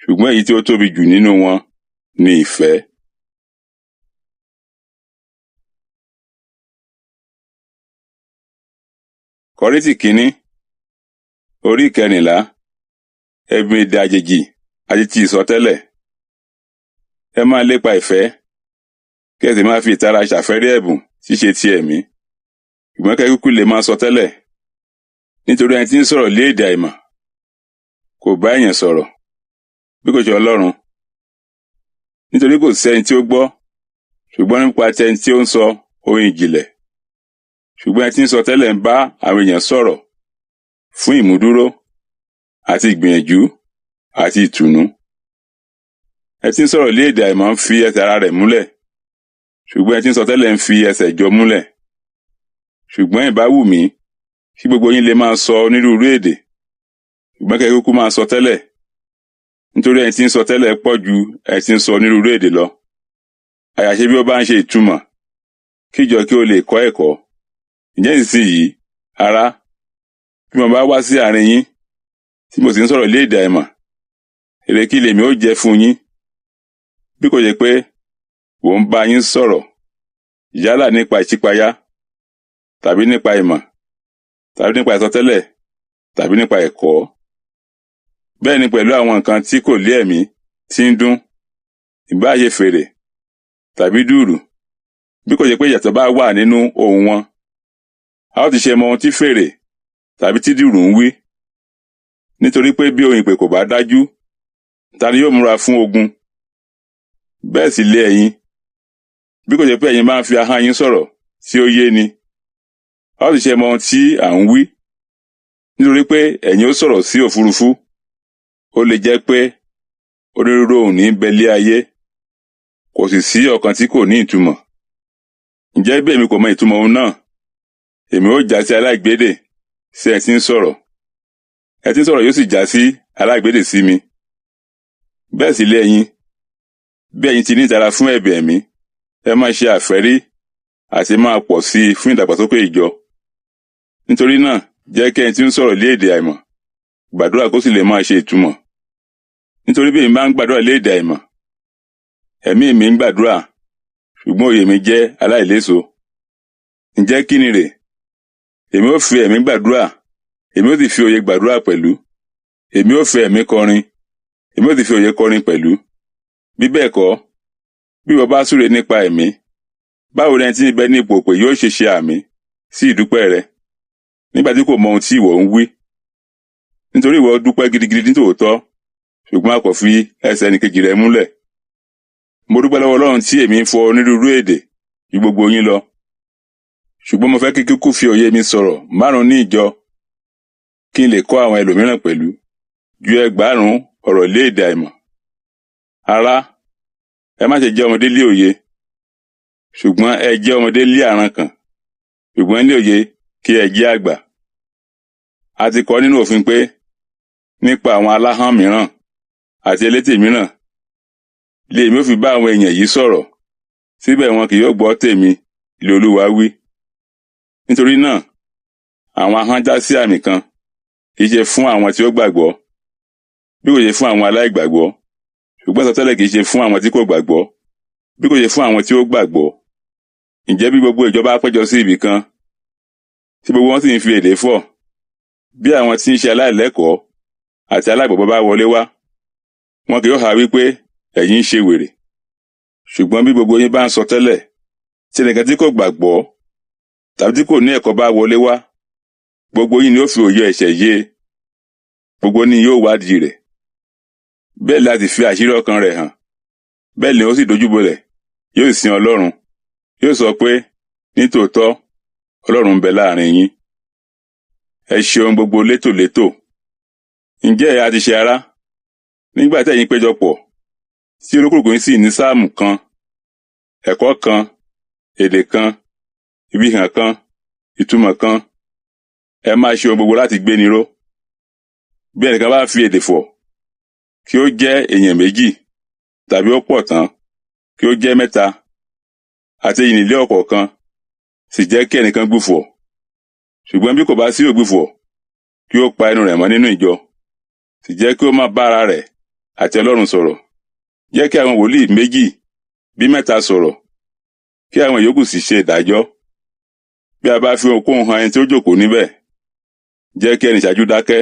ṣùgbọ́n èyí tí ó tóbi jù nínú wọn ni ìfẹ́. Kọ́ríńtì kìíní, orí 14. Ẹ̀bùn èdè àjèjì àti ti ìsọtẹ́lẹ̀. Ẹ máa lépa ìfẹ́, kí ẹ sì máa fi ìtara ṣàfẹ́rí ẹ̀bùn ṣíṣe ti ẹ̀mí. Ṣùgbọ́n kẹ́ kúkú lè máa sọtẹ́lẹ̀. Nítorí ẹni tí ń sọ̀rọ̀ lé èdè àìmọ̀ kò bá èèyàn sọ̀rọ̀, bí kò ṣe Ọlọ́run. Nítorí kò sí ẹni tí ó gbọ́, ṣùgbọ́n nípa ti ẹni tí ó ń sọ ohun ìjìnlẹ̀. Ṣùgbọ́n ẹni tí ń sọ tẹ́lẹ̀ ń bá àwọn èèyàn sọ̀rọ̀ fún ìmúdúró àti ìgbìyànjú àti ìtùnú. Ẹni tí ń sọ̀rọ̀ lé èdè àìmọ̀ ń fi ẹsẹ̀ ara rẹ̀ múlẹ̀, ṣùgbọ́n ẹni tí ń sọ tẹ́lẹ̀ ń fi ẹsẹ̀ ìjọ múlẹ̀. Ṣùgbọ́n ìbá wù mí kí gbogbo yín lè máa sọ onírúurú èdè, ṣùgbọ́n kẹ́ kúkú máa sọ tẹ́lẹ̀, nítorí ẹni tí ń sọ tẹ́lẹ̀ pọ̀ ju ẹni tí ń sọ onírúurú èdè lọ. Àyàṣe bí ó bá ń ṣe ìtumọ̀, kí ìjọ kí ó lè kọ́ ẹ̀kọ́. Ǹjẹ́ ìsinsìnyí, ará, bí mo bá wá sí àárín yín, tí mo sì ń sọ̀rọ̀ lé èdè àìmọ̀, èrè kí lèmi ó jẹ́ fún yín? Bí kò ṣe pé mò ń bá yín sọ̀rọ̀, yálà nípa ìṣípayá, tàbí nípa ìmọ̀, tàbí nípa ìsọtẹ́lẹ̀, tàbí nípa ẹ̀kọ́. Bẹ́ẹ̀ ni pẹ̀lú àwọn nǹkan tí kò lé ẹ̀mí tí ń dún, ìbáà ṣe fèrè tàbí dùùrù, bí kò ṣe pé ìyàtọ̀ bá wà nínú ohùn wọn. A ó ti ṣe mọ ohun tí fèrè tàbí tí dùùrù ń wí? Nítorí pé bí ohùn ìpè kò bá dájú, ta ni yóò múra fún ogun? Bẹ́ẹ̀ sì lé ẹ̀yin, bí kò ṣe pé ẹ̀yin bá ń fi ahọ́n yín sọ̀rọ̀ tí ó yé ni. A ó ti ṣe mọ ohun tí à ń wí? Nítorí pé ẹ̀yin ó sọ̀rọ̀ sí òfurufú. Ó lè jẹ́ pé onírúurú ohùn ní bẹ lé ayé, kò sì sí ọ̀kan tí kò ní ìtumọ̀. Ǹjẹ́ bí èmi kò mọ ìtumọ̀ ohun náà, èmi ó já sí aláìgbédè sí ẹni tí ń sọ̀rọ̀. Ẹni tí ń sọ̀rọ̀ yóò sì já sí aláìgbédè sí mi. Bẹ́ẹ̀ sì lé ẹ̀yin, bí ẹ̀yin ti ní ìtara fún ẹ̀bẹ̀ ẹ̀mí, ẹ máa ṣe àfẹ́rí àti máa pọ̀ sí i fún ìdàgbàsókè ìjọ. Nítorí náà, jẹ́ kí ẹni tí ń sọ̀rọ̀ lé èdè àìmọ̀ gbàdúrà kó sì lè máa ṣe ìtumọ̀. Nítorí bí èmi bá ń gbàdúrà lé èdè àìmọ̀, ẹ̀mí mi ń gbàdúrà, ṣùgbọ́n òye mi jẹ́ aláìléso. Ǹjẹ́ kí ni rè? Èmi ó fi ẹ̀mí gbàdúrà, èmi ó sì fi òye gbàdúrà pẹ̀lú. Èmi ó fi ẹ̀mí kọrin, èmi ó sì fi òye kọrin pẹ̀lú. Bí bẹ́ẹ̀ kọ́, bí ìwọ bá súre nípa ẹ̀mí, báwo ni ẹni tí ń bẹ ní ipò òpè yóò ṣe ṣe àmì sí ìdúpẹ́ rẹ, nígbà tí kò mọ ohun tí ìwọ ń wí? Nítorí ìwọ dúpẹ́ gidigidi nítòótọ́, ṣùgbọ́n a kò fi ẹsẹ̀ ẹnìkejì rẹ múlẹ̀. Mo dúpẹ́ lọ́wọ́ Ọlọ́run tí èmi ń fọ onírúurú èdè ju gbogbo yín lọ. Ṣùgbọ́n mo fẹ́ kí kíkú fi òye mi sọ̀rọ̀ márùn-ún ní ìjọ, kí n lè kọ́ àwọn ẹlòmíràn pẹ̀lú, ju 2,000 ọ̀rọ̀ lé èdè àìmọ̀. Ará, ẹ má ṣe jẹ́ ọmọdé lé òye, ṣùgbọ́n ẹ jẹ́ ọmọdé lé àrankàn, ṣùgbọ́n ní òye kí ẹ jẹ́ àgbà. A ti kọ nínú òfin pé nípa àwọn aláhọ́n mìíràn àti elétè mìíràn lè èmi ó fi bá àwọn èèyàn yìí sọ̀rọ̀, síbẹ̀ wọn kì yóò gbọ́ tèmi, lé Olúwa wí. Nítorí náà, àwọn ahọ́n já sí àmì kan, kì í ṣe fún àwọn tí ó gbàgbọ́, bí kò ṣe fún àwọn aláìgbàgbọ́. Ṣùgbọ́n ìsọtẹ́lẹ̀ kì í ṣe fún àwọn tí kò gbàgbọ́, bí kò ṣe fún àwọn tí ó gbàgbọ́. Ǹjẹ́ bí gbogbo ìjọ bá péjọ sí ibì kan, tí gbogbo wọn sì ń fi èdè fọ̀, bí àwọn tí ń ṣe aláìlẹ́kọ̀ọ́ àti aláìgbàgbọ́ bá wọlé wá, wọn kì yóò há wí pé ẹ̀yin ń ṣe wèrè. Ṣùgbọ́n bí gbogbo yín bá ń sọ tẹ́lẹ̀, tí ẹnìkan tí kò gbàgbọ́ tàbí tí kò ní ẹ̀kọ́ bá wọlé wá, gbogbo yín ni ó fi òye ẹ̀ṣẹ̀ yé, gbogbo ní yóò wádìí rẹ̀. Bẹ́ẹ̀ láti fi àṣírí ọkàn rẹ̀ hàn, bẹ́ẹ̀ ni ó sì dojúbolẹ̀, yóò sin Ọlọ́run, yóò sọ pé, nítòótọ́, Ọlọ́run ń bẹ láàrin yín. Ẹ ṣe ohun gbogbo létòlétò. Ǹjẹ́ ẹ ha ti ṣe ará? Nígbà tí ẹ̀yin péjọpọ̀, tí olúkúlùkù yín sì ní sáàmù kan, ẹ̀kọ́ kan, èdè kan, ìfihàn kan, ìtumọ̀ kan, ẹ máa ṣe ohun gbogbo láti gbéni ró. Bí ẹnìkan bá fi èdè fọ̀, kí ó jẹ́ èèyàn méjì tàbí ó pọ̀ tán, kí ó jẹ́ mẹ́ta, àti èyí nílé ọ̀kọ̀ọ̀kan, sì jẹ́ kí ẹnìkan gbùfọ̀. Ṣùgbọ́n bí kò bá sí ògbufọ̀, kí ó pa ẹnu rẹ̀ mọ́ nínú ìjọ, sì jẹ́ kí ó máa bá ara rẹ̀ àti Ọlọ́run sọ̀rọ̀. Jẹ́ kí àwọn wòlíì méjì bí mẹ́ta sọ̀rọ̀, kí àwọn ìyókù sì ṣe ìdájọ́. Bí a bá fi ohunkóhun hàn ẹni tí ó jókòó níbẹ̀, jẹ́ kí ẹni ìṣáájú dákẹ́.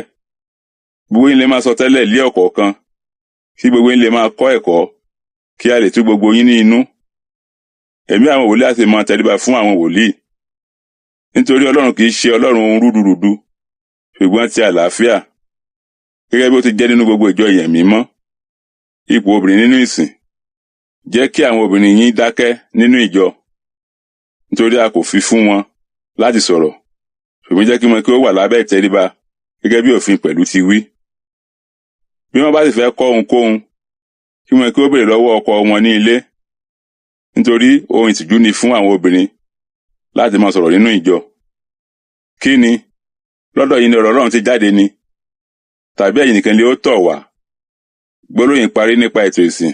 Gbogbo yín lè máa sọ tẹ́lẹ̀ lé ọ̀kọ̀ọ̀kan, kí gbogbo yín lè máa kọ́ ẹ̀kọ́, kí a lè tú gbogbo yín ní inú. Ẹ̀mí àwọn wòlíì á sì máa tẹríba fún àwọn wòlíì. Nítorí Ọlọ́run kì í ṣe Ọlọ́run ohun rúdurùdu, ṣùgbọ́n ti àlàáfíà, gẹ́gẹ́ bí ó ti jẹ́ nínú gbogbo ìjọ èèyàn mímọ́. Ipò obìnrin nínú ìsìn. Jẹ́ kí àwọn obìnrin yín dákẹ́ nínú ìjọ, nítorí a kò fi fún wọn láti sọ̀rọ̀, ṣùgbọ́n jẹ́ kí wọn kí ó wà lábẹ́ ìtẹríba gẹ́gẹ́ bí òfin pẹ̀lú ti wí. Bí wọ́n bá sì fẹ́ kọ́ ohunkóhun, kí wọn kí ó béèrè lọ́wọ́ ọkọ wọn ní ilé, nítorí ohun ìtìjú ni fún àwọn obìnrin láti máa sọ̀rọ̀ nínú ìjọ. Kí ni? Lọ́dọ̀ yín ni ọ̀rọ̀ Ọlọ́run ti jáde ni, tàbí ẹ̀yin nìkan ni ó tọ̀ wá? Gbólóhùn parí nípa ètò ìsìn.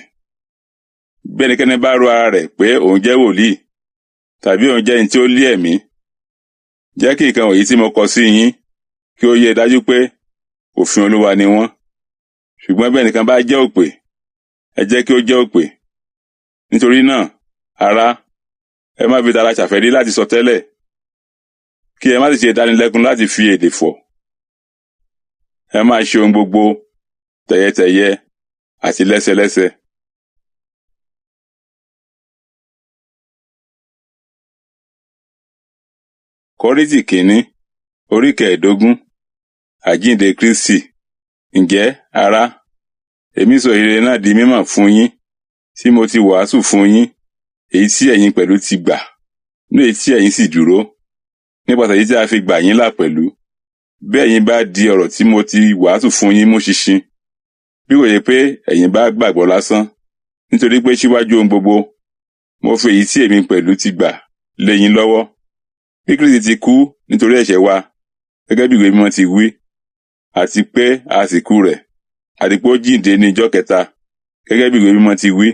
Bí ẹnikẹ́ni bá rò ara rẹ̀ pé òun jẹ́ wòlíì, tàbí òun jẹ́ ẹni tí ó lé ẹ̀mí, jẹ́ kí nǹkan wọ̀nyí tí mo kọ sí yín kí ó yé dájú pé òfin Olúwa ni wọ́n. Ṣùgbọ́n bí ẹnìkan bá jẹ́ òpè, ẹ jẹ́ kí ó jẹ́ òpè. Nítorí náà, ará, ẹ má fi tara ṣàfẹ́rí láti sọ tẹ́lẹ̀, kí ẹ má sì ṣe dánilẹ́kun láti fi èdè fọ̀. Ẹ máa ṣe ohun gbogbo tẹ̀yẹtẹ̀yẹ àti lẹ́sẹlẹ́sẹ. Kọ́ríńtì kìíní, orí 15, àjíǹde Kristi. Ǹjẹ́, ará, èmi sọ ìhìnrere náà di mímọ̀ fún yín, tí mo ti wàásù fún yín, èyí tí ẹ̀yin pẹ̀lú ti gbà, ní èyí tí ẹ̀yin sì dúró, nípasẹ̀ èyí tí a fi gbà yín là pẹ̀lú. Bí ẹ̀yin bá di ọ̀rọ̀ tí mo ti wàásù fún yín mú ṣinṣin, bí kò yẹ pé ẹ̀yin bá gbàgbọ́ lásán, nítorí pé síwájú ohun gbogbo, mo fi èyí tí èmi pẹ̀lú ti gbà lé yín lọ́wọ́. Bí Kristi ti kú nítorí ẹ̀ṣẹ̀ wa, gẹ́gẹ́ bí ìwé mímọ́ ti wí, àti pé a sì kú rẹ̀, àti pé ó jíǹde ní ijọ́ kẹta, gẹ́gẹ́ bí ìwé mímọ́ ti wí,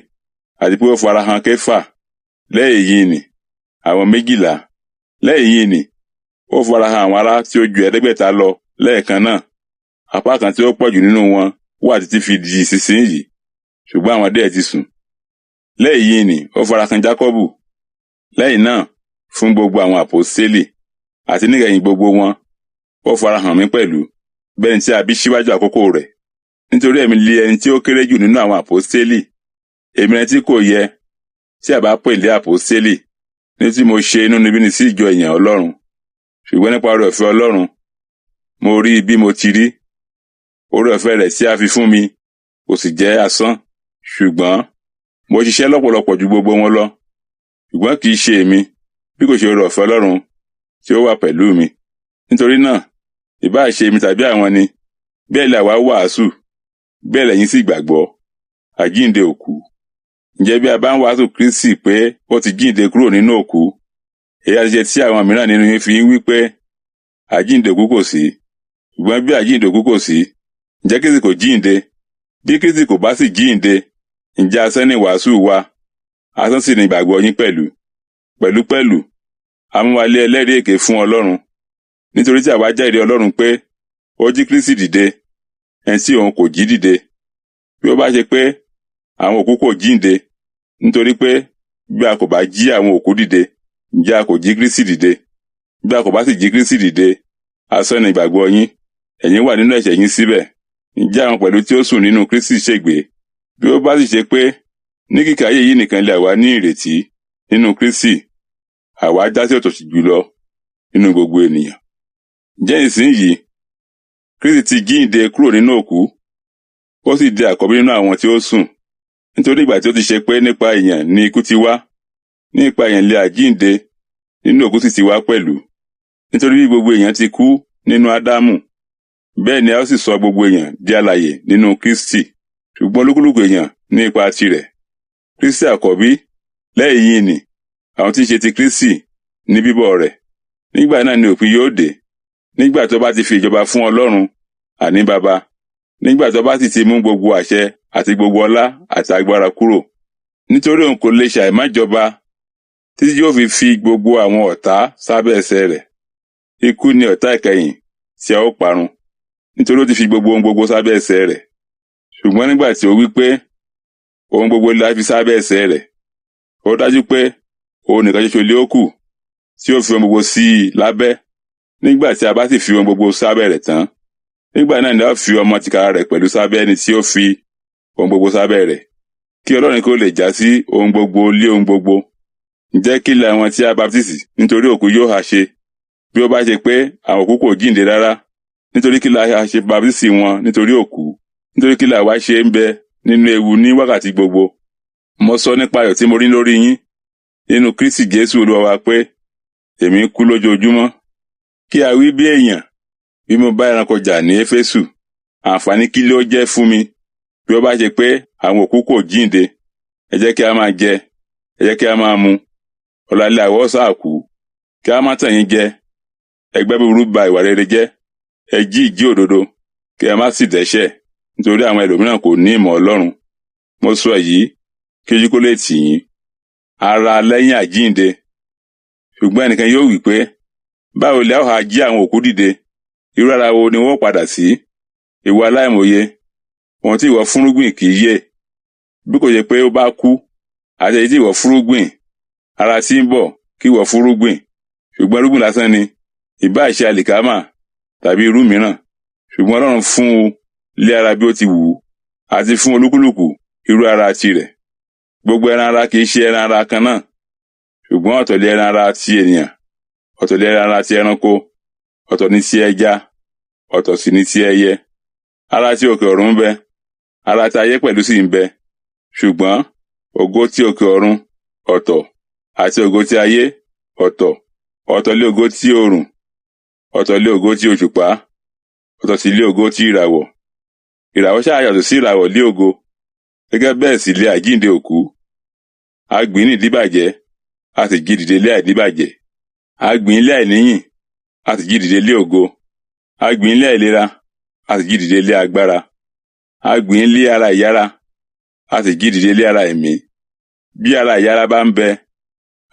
àti pé ó farahàn Kéfà, lẹ́yìn yìí ni àwọn 12, lẹ́yìn yìí ni ó farahàn àwọn ará tí ó ju 500 lọ lẹ́ẹ̀kan náà. Apá kan tí ó pọ̀jù nínú wọn wà títí fi di ìsinsìnyí, ṣùgbọ́n àwọn díẹ̀ ti sùn. Lẹ́yìn yìí ni ó farahàn Jákọ́bù, lẹ́yìn náà fún gbogbo àwọn àpọ́stélì, àti níkẹyìn gbogbo wọn, ó farahàn mí pẹ̀lú, bẹ́ẹ̀ ni tí a bí síwájú àkókò rẹ̀. Nítorí èmi lé ẹni tí ó kéré jù nínú àwọn àpọ́stélì, èmi ẹni tí kò yẹ tí a bá pè lé àpọ́stélì, ní tí mo ṣe inúnibíni sí ìjọ èèyàn Ọlọ́run. Ṣùgbọ́n nípa oore ọ̀fẹ́ Ọlọ́run, mo rí bí mo ti rí. Oore ọ̀fẹ́ rẹ̀ tí a fi fún mi kò sì jẹ́ asán, ṣùgbọ́n mo ṣiṣẹ́ lọ́pọ̀lọpọ̀ ju gbogbo wọn lọ. Ṣùgbọ́n kì í ṣe èmi, bí kò ṣe oore ọ̀fẹ́ Ọlọ́run tí ó wà pẹ̀lú mi. Nítorí náà, ìbá ṣe èmi tàbí àwọn ni, bẹ́ẹ̀ ni àwa wàásù, bẹ́ẹ̀ lẹ̀yin sì gbàgbọ́. Àjíǹde òkú. Ǹjẹ́ bí a bá ń wàásù Kristi pé ó ti jíǹde kúrò nínú òkú, èyí á ṣe tí àwọn mìíràn nínú yín fi ń wí pé àjíǹde òkú kò sí? Ṣùgbọ́n bí àjíǹde òkú kò sí, ǹjẹ́ Kristi kò jíǹde? Bí Kristi kò bá sì jíǹde, ǹjẹ́ asán ni wàásù wa? Asán sì ni ìgbàgbọ́ yín pẹ̀lú. Pẹ̀lúpẹ̀lú, a mú wa lé ẹlẹ́rìí èké fún Ọlọ́run, nítorí tí àwa jẹ́rìí Ọlọ́run pé ó jí Kristi dìde, ẹni tí òun kò jí dìde. Bí ó bá ṣe pé àwọn òkú kò jíǹde, nítorí pé bí a kò bá jí àwọn òkú dìde, ǹjẹ́ a kò jí Kristi dìde? Bí a kò bá sì jí Kristi dìde, asán ni ìgbàgbọ́ yín, ẹ̀yin wà nínú ẹ̀ṣẹ̀ yín síbẹ̀. Ǹjẹ́ àwọn pẹ̀lú tí ó sùn nínú Kristi ṣègbé? Bí ó bá sì ṣe pé ní kíkà ayé yìí nìkan lè àwa ní ìrètí nínú Kristi, àwa já sí òtòṣì jùlọ nínú gbogbo ènìyàn. Ǹjẹ́ ìsinyìí, Kristi ti jíǹde kúrò nínú òkú, ó sì di àkọ́bí nínú àwọn tí ó sùn. Nítorí ìgbà tí ó ti ṣe pé nípa èèyàn ni ikú ti wá, nípa èèyàn lè àjíǹde nínú òkú sì ti wá pẹ̀lú. Nítorí bí gbogbo èèyàn ti kú nínú Ádámù, bẹ́ẹ̀ ni a ó sì sọ gbogbo èèyàn di alààyè nínú Kristi. Ṣùgbọ́n olúkúlùkù èèyàn ní ipa tirẹ̀. Kristi àkọ́bí, lẹ́yìn yìí ni àwọn tí ń ṣe ti Kristi ní bíbọ̀ rẹ̀. Nígbà náà ni òpin yóò dé. Nígbà tó bá ti fi ìjọba fún Ọlọ́run, àní Baba. Nígbà tó bá sì ti mú gbogbo àṣẹ àti gbogbo ọlá àti agbára kúrò. Nítorí òun kò lè ṣàìmájọba títí yóò fi fi gbogbo àwọn ọ̀tá sábẹ́ ẹsẹ̀ rẹ̀. Ikú ni ọ̀tá ìkẹyìn tí a ó parun, nítorí ó ti fi gbogbo ohun gbogbo sábẹ́ ẹsẹ̀ rẹ̀. Ṣùgbọ́n nígbà tí ó wí pé ohun gbogbo la fi sábẹ́ ẹsẹ̀ rẹ̀, ó dájú pé òun nìkan ṣoṣo lé ó kù tí ó fi ohun gbogbo sí i lábẹ́. Nígbà tí a bá sì fi ohun gbogbo sábẹ́ rẹ̀ tán, nígbà náà ni a ó fi ọmọ tìkára rẹ̀ pẹ̀lú sábẹ́ ẹni tí ó fi ohun gbogbo sábẹ́ rẹ̀, kí Ọlọ́run kí ó lè já sí ohun gbogbo lé ohun gbogbo. Ǹjẹ́ kí lè àwọn tí a baptisi nítorí òkú yóò ha ṣe? Bí ó bá ṣe pé àwọn òkú kò jíǹde rárá, nítorí kí la ha ṣe baptisi wọn nítorí òkú? Nítorí kí la wá ṣe ń bẹ nínú ewu ní wákàtí gbogbo? Mo sọ nípa ayọ̀ tí mo rí lórí yín nínú Kristi Jésù Olúwa wa pé Èmi ń kú lójoojúmọ́. Kí a wí bí èèyàn, bí mo bá ẹranko jà ní Éfésù, àǹfààní kí ló jẹ́ fún mi bí ó bá ṣe pé àwọn òkú kò jíǹde? Ẹ jẹ́ kí a máa jẹ, ẹ jẹ́ kí a máa mu, ọ̀la ilé àwọ̀ sáà kú. Kí a má tàn yín jẹ, ẹgbẹ́ búburú ba ìwà rere jẹ́. Ẹ jí ìjí òdodo, kí ẹ má sì dẹ́ṣẹ̀, nítorí àwọn ẹlòmíràn kò ní ìmọ̀ Ọlọ́run. Mo sọ èyí kí ojú kó lè tì yín. Ara lẹ́yìn àjíǹde. Ṣùgbọ́n ẹnìkan yóò wí pé, báwo lẹ ó ha jí àwọn òkú dìde? Irú ara wo ni wọ́n padà sí? Ìwọ aláìmòye, ohun tí ìwọ fúnrúgbìn kì í yè. Bí kò ṣe pé ó bá kú, àti èyí tí ìwọ fúnrúgbìn, ara tí ń bọ̀ kí ìwọ fúnrúgbìn. Ṣùgbọ́n irúgbìn lásán ni, ìbá ṣe àlìkámà tàbí irú mìíràn. Ṣùgbọ́n Ọlọ́run fún un lé ara bí ó ti wù ú, àti fún olúkúlùkù irú ara tirẹ̀. Gbogbo ẹran ara kì í ṣe ẹran ara kan náà, ṣùgbọ́n ọ̀tọ̀ lé ẹran ara ti ènìyàn, ọ̀tọ̀ lé ẹran ara ti ẹranko, ọ̀tọ̀ ní ti ẹja, ọ̀tọ̀ sì ní ti ẹyẹ. Ara tí òkè ọ̀run ń bẹ, ara tí ayé pẹ̀lú sì ń bẹ. Ṣùgbọ́n ògo tí òkè ọ̀run ọ̀tọ̀, àti ògo tí ayé ọ̀tọ̀. Ọ̀tọ̀ lé ògo tí oòrùn, ọ̀tọ̀ lé ògo tí òṣùpá, ọ̀tọ̀ sì lé ògo tí ìràwọ̀. Ìràwọ̀ ṣáà yàtọ̀ sí ìràwọ̀ lé ògo, gẹ́gẹ́ bẹ́ẹ̀ sì lé àjíǹde òkú. A gbìn ní ìdíbàjẹ́, a sì jí dìde lé àìdíbàjẹ́. A gbìn lé àìníyìn, a sì jí dìde lé ògo. A gbìn lé àìlera, a sì jí dìde lé agbára. A gbìn lé ara ìyára, a sì jí dìde lé ara ẹ̀mí. Bí ara ìyára bá ń bẹ,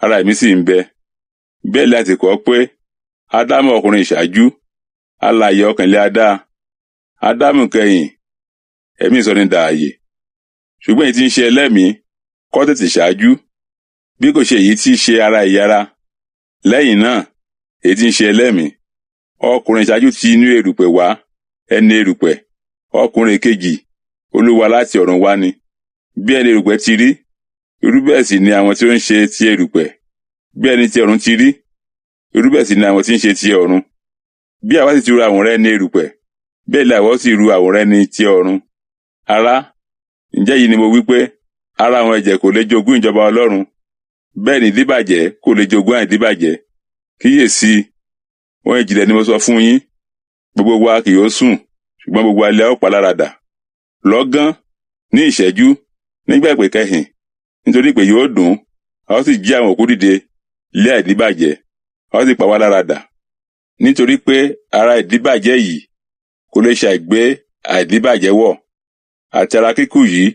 ara ẹ̀mí sì ń bẹ. Bẹ́ẹ̀ ni a ti kọ pé, Ádámù ọkùnrin ìṣáájú, alààyè ọkàn lé a dá. Ádámù kẹyìn, ẹ̀mí ìsọnidààyè. Ṣùgbọ́n èyí tí ń ṣe ẹlẹ́mìí kọ́ tètè ṣáájú, bí kò ṣe èyí tí í ṣe ara ìyára. Lẹ́yìn náà, èyí tí ń ṣe ẹlẹ́mìí. Ọkùnrin ìṣáájú ti inú erùpẹ̀ wá, ẹni erùpẹ̀. Ọkùnrin kejì, Olúwa láti ọ̀run wá ni. Bí ẹni erùpẹ̀ ti rí, irú bẹ́ẹ̀ sì ni àwọn tí ó ń ṣe ti erùpẹ̀. Bí ẹni ti ọ̀run ti rí, irú bẹ́ẹ̀ sì ni àwọn tí ń ṣe ti ọ̀run. Bí àwa sì ti ru àwòrán ẹni erùpẹ̀, bẹ́ẹ̀ ni àwa sì ru àwòrán ẹni ti ọ̀run. Ará, ǹjẹ́ yìí ni mo wí pé, ara àwọn ẹ̀jẹ̀ kò lè jogún ìjọba Ọlọ́run, bẹ́ẹ̀ ni ìdíbàjẹ́ kò lè jogún àìdíbàjẹ́. Kíyèsí, ohun ìjìnlẹ̀ ni mo sọ fún yín. Gbogbo wa kì yóò sùn, ṣùgbọ́n gbogbo wa la ó pa lára dà. Lọ́gán, ní ìṣẹ́jú, nígbà ìpè kẹhìn, nítorí ìpè yóò dùn, a ó sì jí àwọn òkú dìde lé àìdíbàjẹ́, a ó sì pa wá lára dà. Nítorí pé ara ìdíbàjẹ́ yìí kò lè ṣàìgbé àìdíbàjẹ́ wọ̀, àti ara kíkú yìí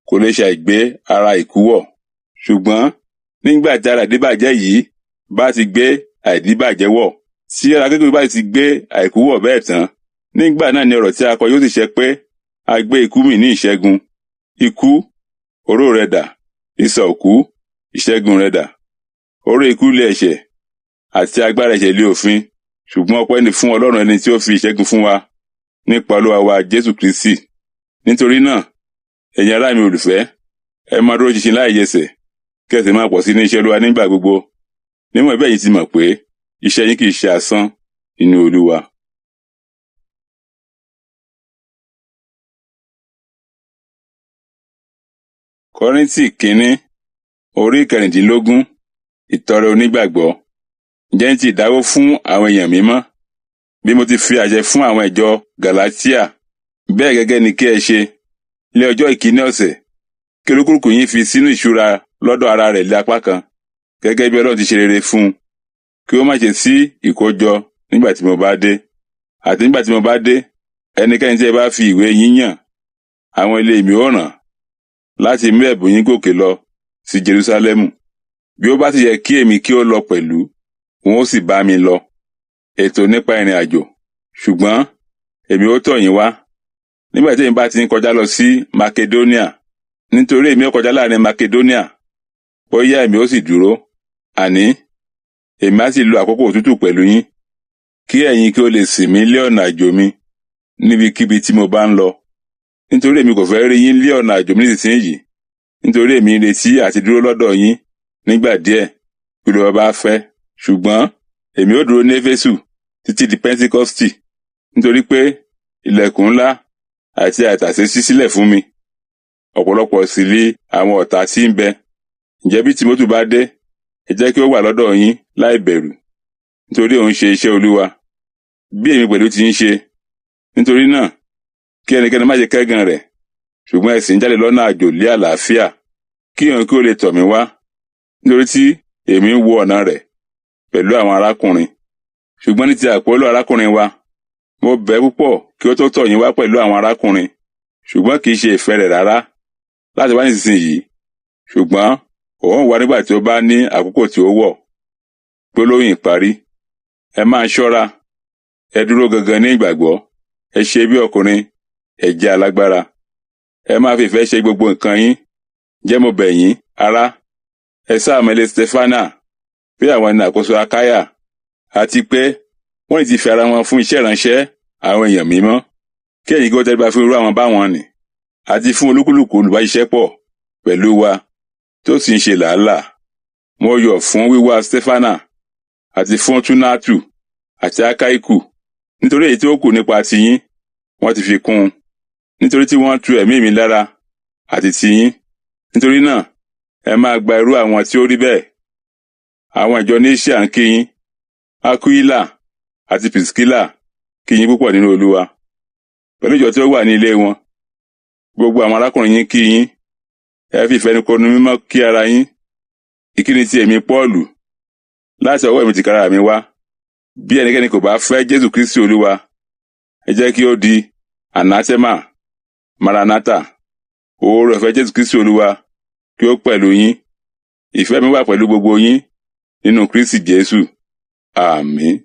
kò lè ṣàìgbé ara ìkú wọ̀. Ṣùgbọ́n nígbà tí ara ìdíbàjẹ́ yìí bá ti gbé àìdíbàjẹ́ wọ̀, tí ara kíkú bá ti gbé àìkú wọ̀ bẹ́ẹ̀ tán, nígbà náà ni ọ̀rọ̀ tí a kọ yóò sì ṣẹ pé, a gbé ikú mì ní ìṣẹ́gun. Ikú, oró rẹ dà? Isà òkú, ìṣẹ́gun rẹ dà? Oró ikú lé ẹ̀ṣẹ̀, àti agbára ẹ̀ṣẹ̀ lé òfin. Ṣùgbọ́n ọpẹ́ ni fún Ọlọ́run ẹni tí ó fi ìṣẹ́gun fún wa nípa Olúwa wa Jésù Kristi. Nítorí náà, ẹ̀yin ará mi olùfẹ́, ẹ máa dúró ṣinṣin láì yẹsẹ̀, kí ẹ sì máa pọ̀ sí ní iṣẹ́ Olúwa nígbà gbogbo. Níwọ̀n bí ẹ̀yin ti mọ̀ pé iṣẹ́ yín kì í ṣe asán nínú Olúwa. Kọ́ríńtì kínní, orí 16, ìtọrẹ onígbàgbọ́. Ǹjẹ́ ní ti ìdáwó fún àwọn èèyàn mímọ́? Bí mo ti fi àṣẹ fún àwọn ìjọ Gàlátíà, bẹ́ẹ̀ gẹ́gẹ́ ni kí ẹ ṣe. Ní ọjọ́ ìkíní ọ̀sẹ̀, kí olúkúlùkù yín fi sínú ìṣúra lọ́dọ̀ ara rẹ̀ lé apá kan, gẹ́gẹ́ bí Ọlọ́run ti ṣe rere fún un, kí ó má ṣe sí ìkójọ nígbà tí mo bá dé. Àti nígbà tí mo bá dé, ẹnikẹ́ni tí ẹ bá fi ìwé yín yàn, àwọn ilé mi ó ràn láti mú ẹ̀bùn yín gòkè lọ sí Jerúsálẹ́mù. Bí ó bá sì yẹ kí èmi kí ó lọ pẹ̀lú, wọn ó sì bá mi lọ. Ètò nípa ìrìn àjò. Ṣùgbọ́n èmi ó tọ̀ yín wá nígbà tí èmi bá ti ń kọjá lọ sí Makedonia, nítorí èmi ó kọjá láàrin Makedonia, bóyá èmi ó sì dúró, àní èmi á sì lo àkókò òtútù pẹ̀lú yín, kí ẹ̀yin kí ó lè sìn mí lé ọ̀nà àjò mi níbikíbi tí mo bá ń lọ. Nítorí èmi kò fẹ́ rí yín lé ọ̀nà àjò mi nísinsìnyí, nítorí èmi ń retí àti dúró lọ́dọ̀ yín nígbà díẹ̀, kí Olúwa bá fẹ́. Ṣùgbọ́n èmi ó dúró ní Éfésù títí di Pẹ́ńtíkọ́stì, nítorí pé ilẹ̀kùn ńlá àti àìtàsé ṣí sílẹ̀ fún mi. Ọ̀pọ̀lọpọ̀ sì lé àwọn ọ̀tá tí ń bẹ. Ǹjẹ́ bí Tímótì bá dé, ẹ jẹ́ kí ó wà lọ́dọ̀ yín láì bẹ̀rù, Nítorí òun ṣe iṣẹ́ Olúwa, bí èmi pẹ̀lú ti ń ṣe. Nítorí náà, kí ẹnikẹ́ni má ṣe kẹ́gàn rẹ̀, ṣùgbọ́n ẹ sì ń jáde lọ́nà àjò lé àlàáfíà, kí òun kí ó lè tọ̀ mí wá, nítorí tí èmi ń wo ọ̀nà rẹ̀ pẹ̀lú àwọn arákùnrin. Ṣùgbọ́n ní ti Àpólò arákùnrin wa, mo bẹ̀ púpọ̀ kí ó tó tọ̀ yín wá pẹ̀lú àwọn arákùnrin, ṣùgbọ́n kì í ṣe ìfẹ́ rẹ̀ rárá láti wá nísinsìnyí, ṣùgbọ́n òun wá nígbà tí ó bá ní àkókò tí ó wọ̀. Gbólóhùn ìparí. Ẹ máa ṣọ́ra, ẹ dúró gangan ní ìgbàgbọ́, ẹ ṣe bí ọkùnrin, ẹ jẹ́ alágbára. Ẹ máa fi ìfẹ́ ṣe gbogbo nǹkan yín. Jẹ́ mo bẹ̀ yín, ará. Ẹ sáà mọ ilé Stefana, bí àwọn ẹni àkóso Akáyà, àti pé wọ́n ti fi ara wọn fún iṣẹ́ ìránṣẹ́ àwọn èèyàn mímọ́. Kí ẹ̀yin kí ó tẹríba fún irú àwọn báwọn nì, àti fún olúkúlùkù olùbáṣiṣẹ́pọ̀ pẹ̀lú wa tó sì ń ṣe làálàá. Mo yọ̀ fún wíwá Stefana àti fún Túnátù àti Akáíkù, nítorí èyí tí ó kù nípa tiyín, wọ́n ti fi kún un, nítorí tí wọ́n tu ẹ̀mí mi lára àti tiyín. Nítorí náà, ẹ máa gba irú àwọn tí ó rí bẹ́ẹ̀. Àwọn ìjọ ní Asia ń kí yín. Akuila àti Pisikila kí yín púpọ̀ nínú Olúwa. Pẹ̀lú ìjọ tí ó wà ní ilé wọn. Gbogbo àwọn arákùnrin yín kí yín. Ẹ fi ìfẹnukonu mímọ́ kí ara yín. Ìkíni ti èmi Pọ́ọ̀lù, láti ọwọ́ èmi tìkára mi wá. Bí ẹnikẹ́ni kò bá fẹ́ Jésù Kristi Olúwa, ẹ jẹ́ kí ó di anathema, maranatha. Oore ọ̀fẹ́ Jésù Kristi Olúwa kí ó pẹ̀lú yín. Ìfẹ́ mi wà pẹ̀lú gbogbo yín nínú Kristi Jésù. Àmín.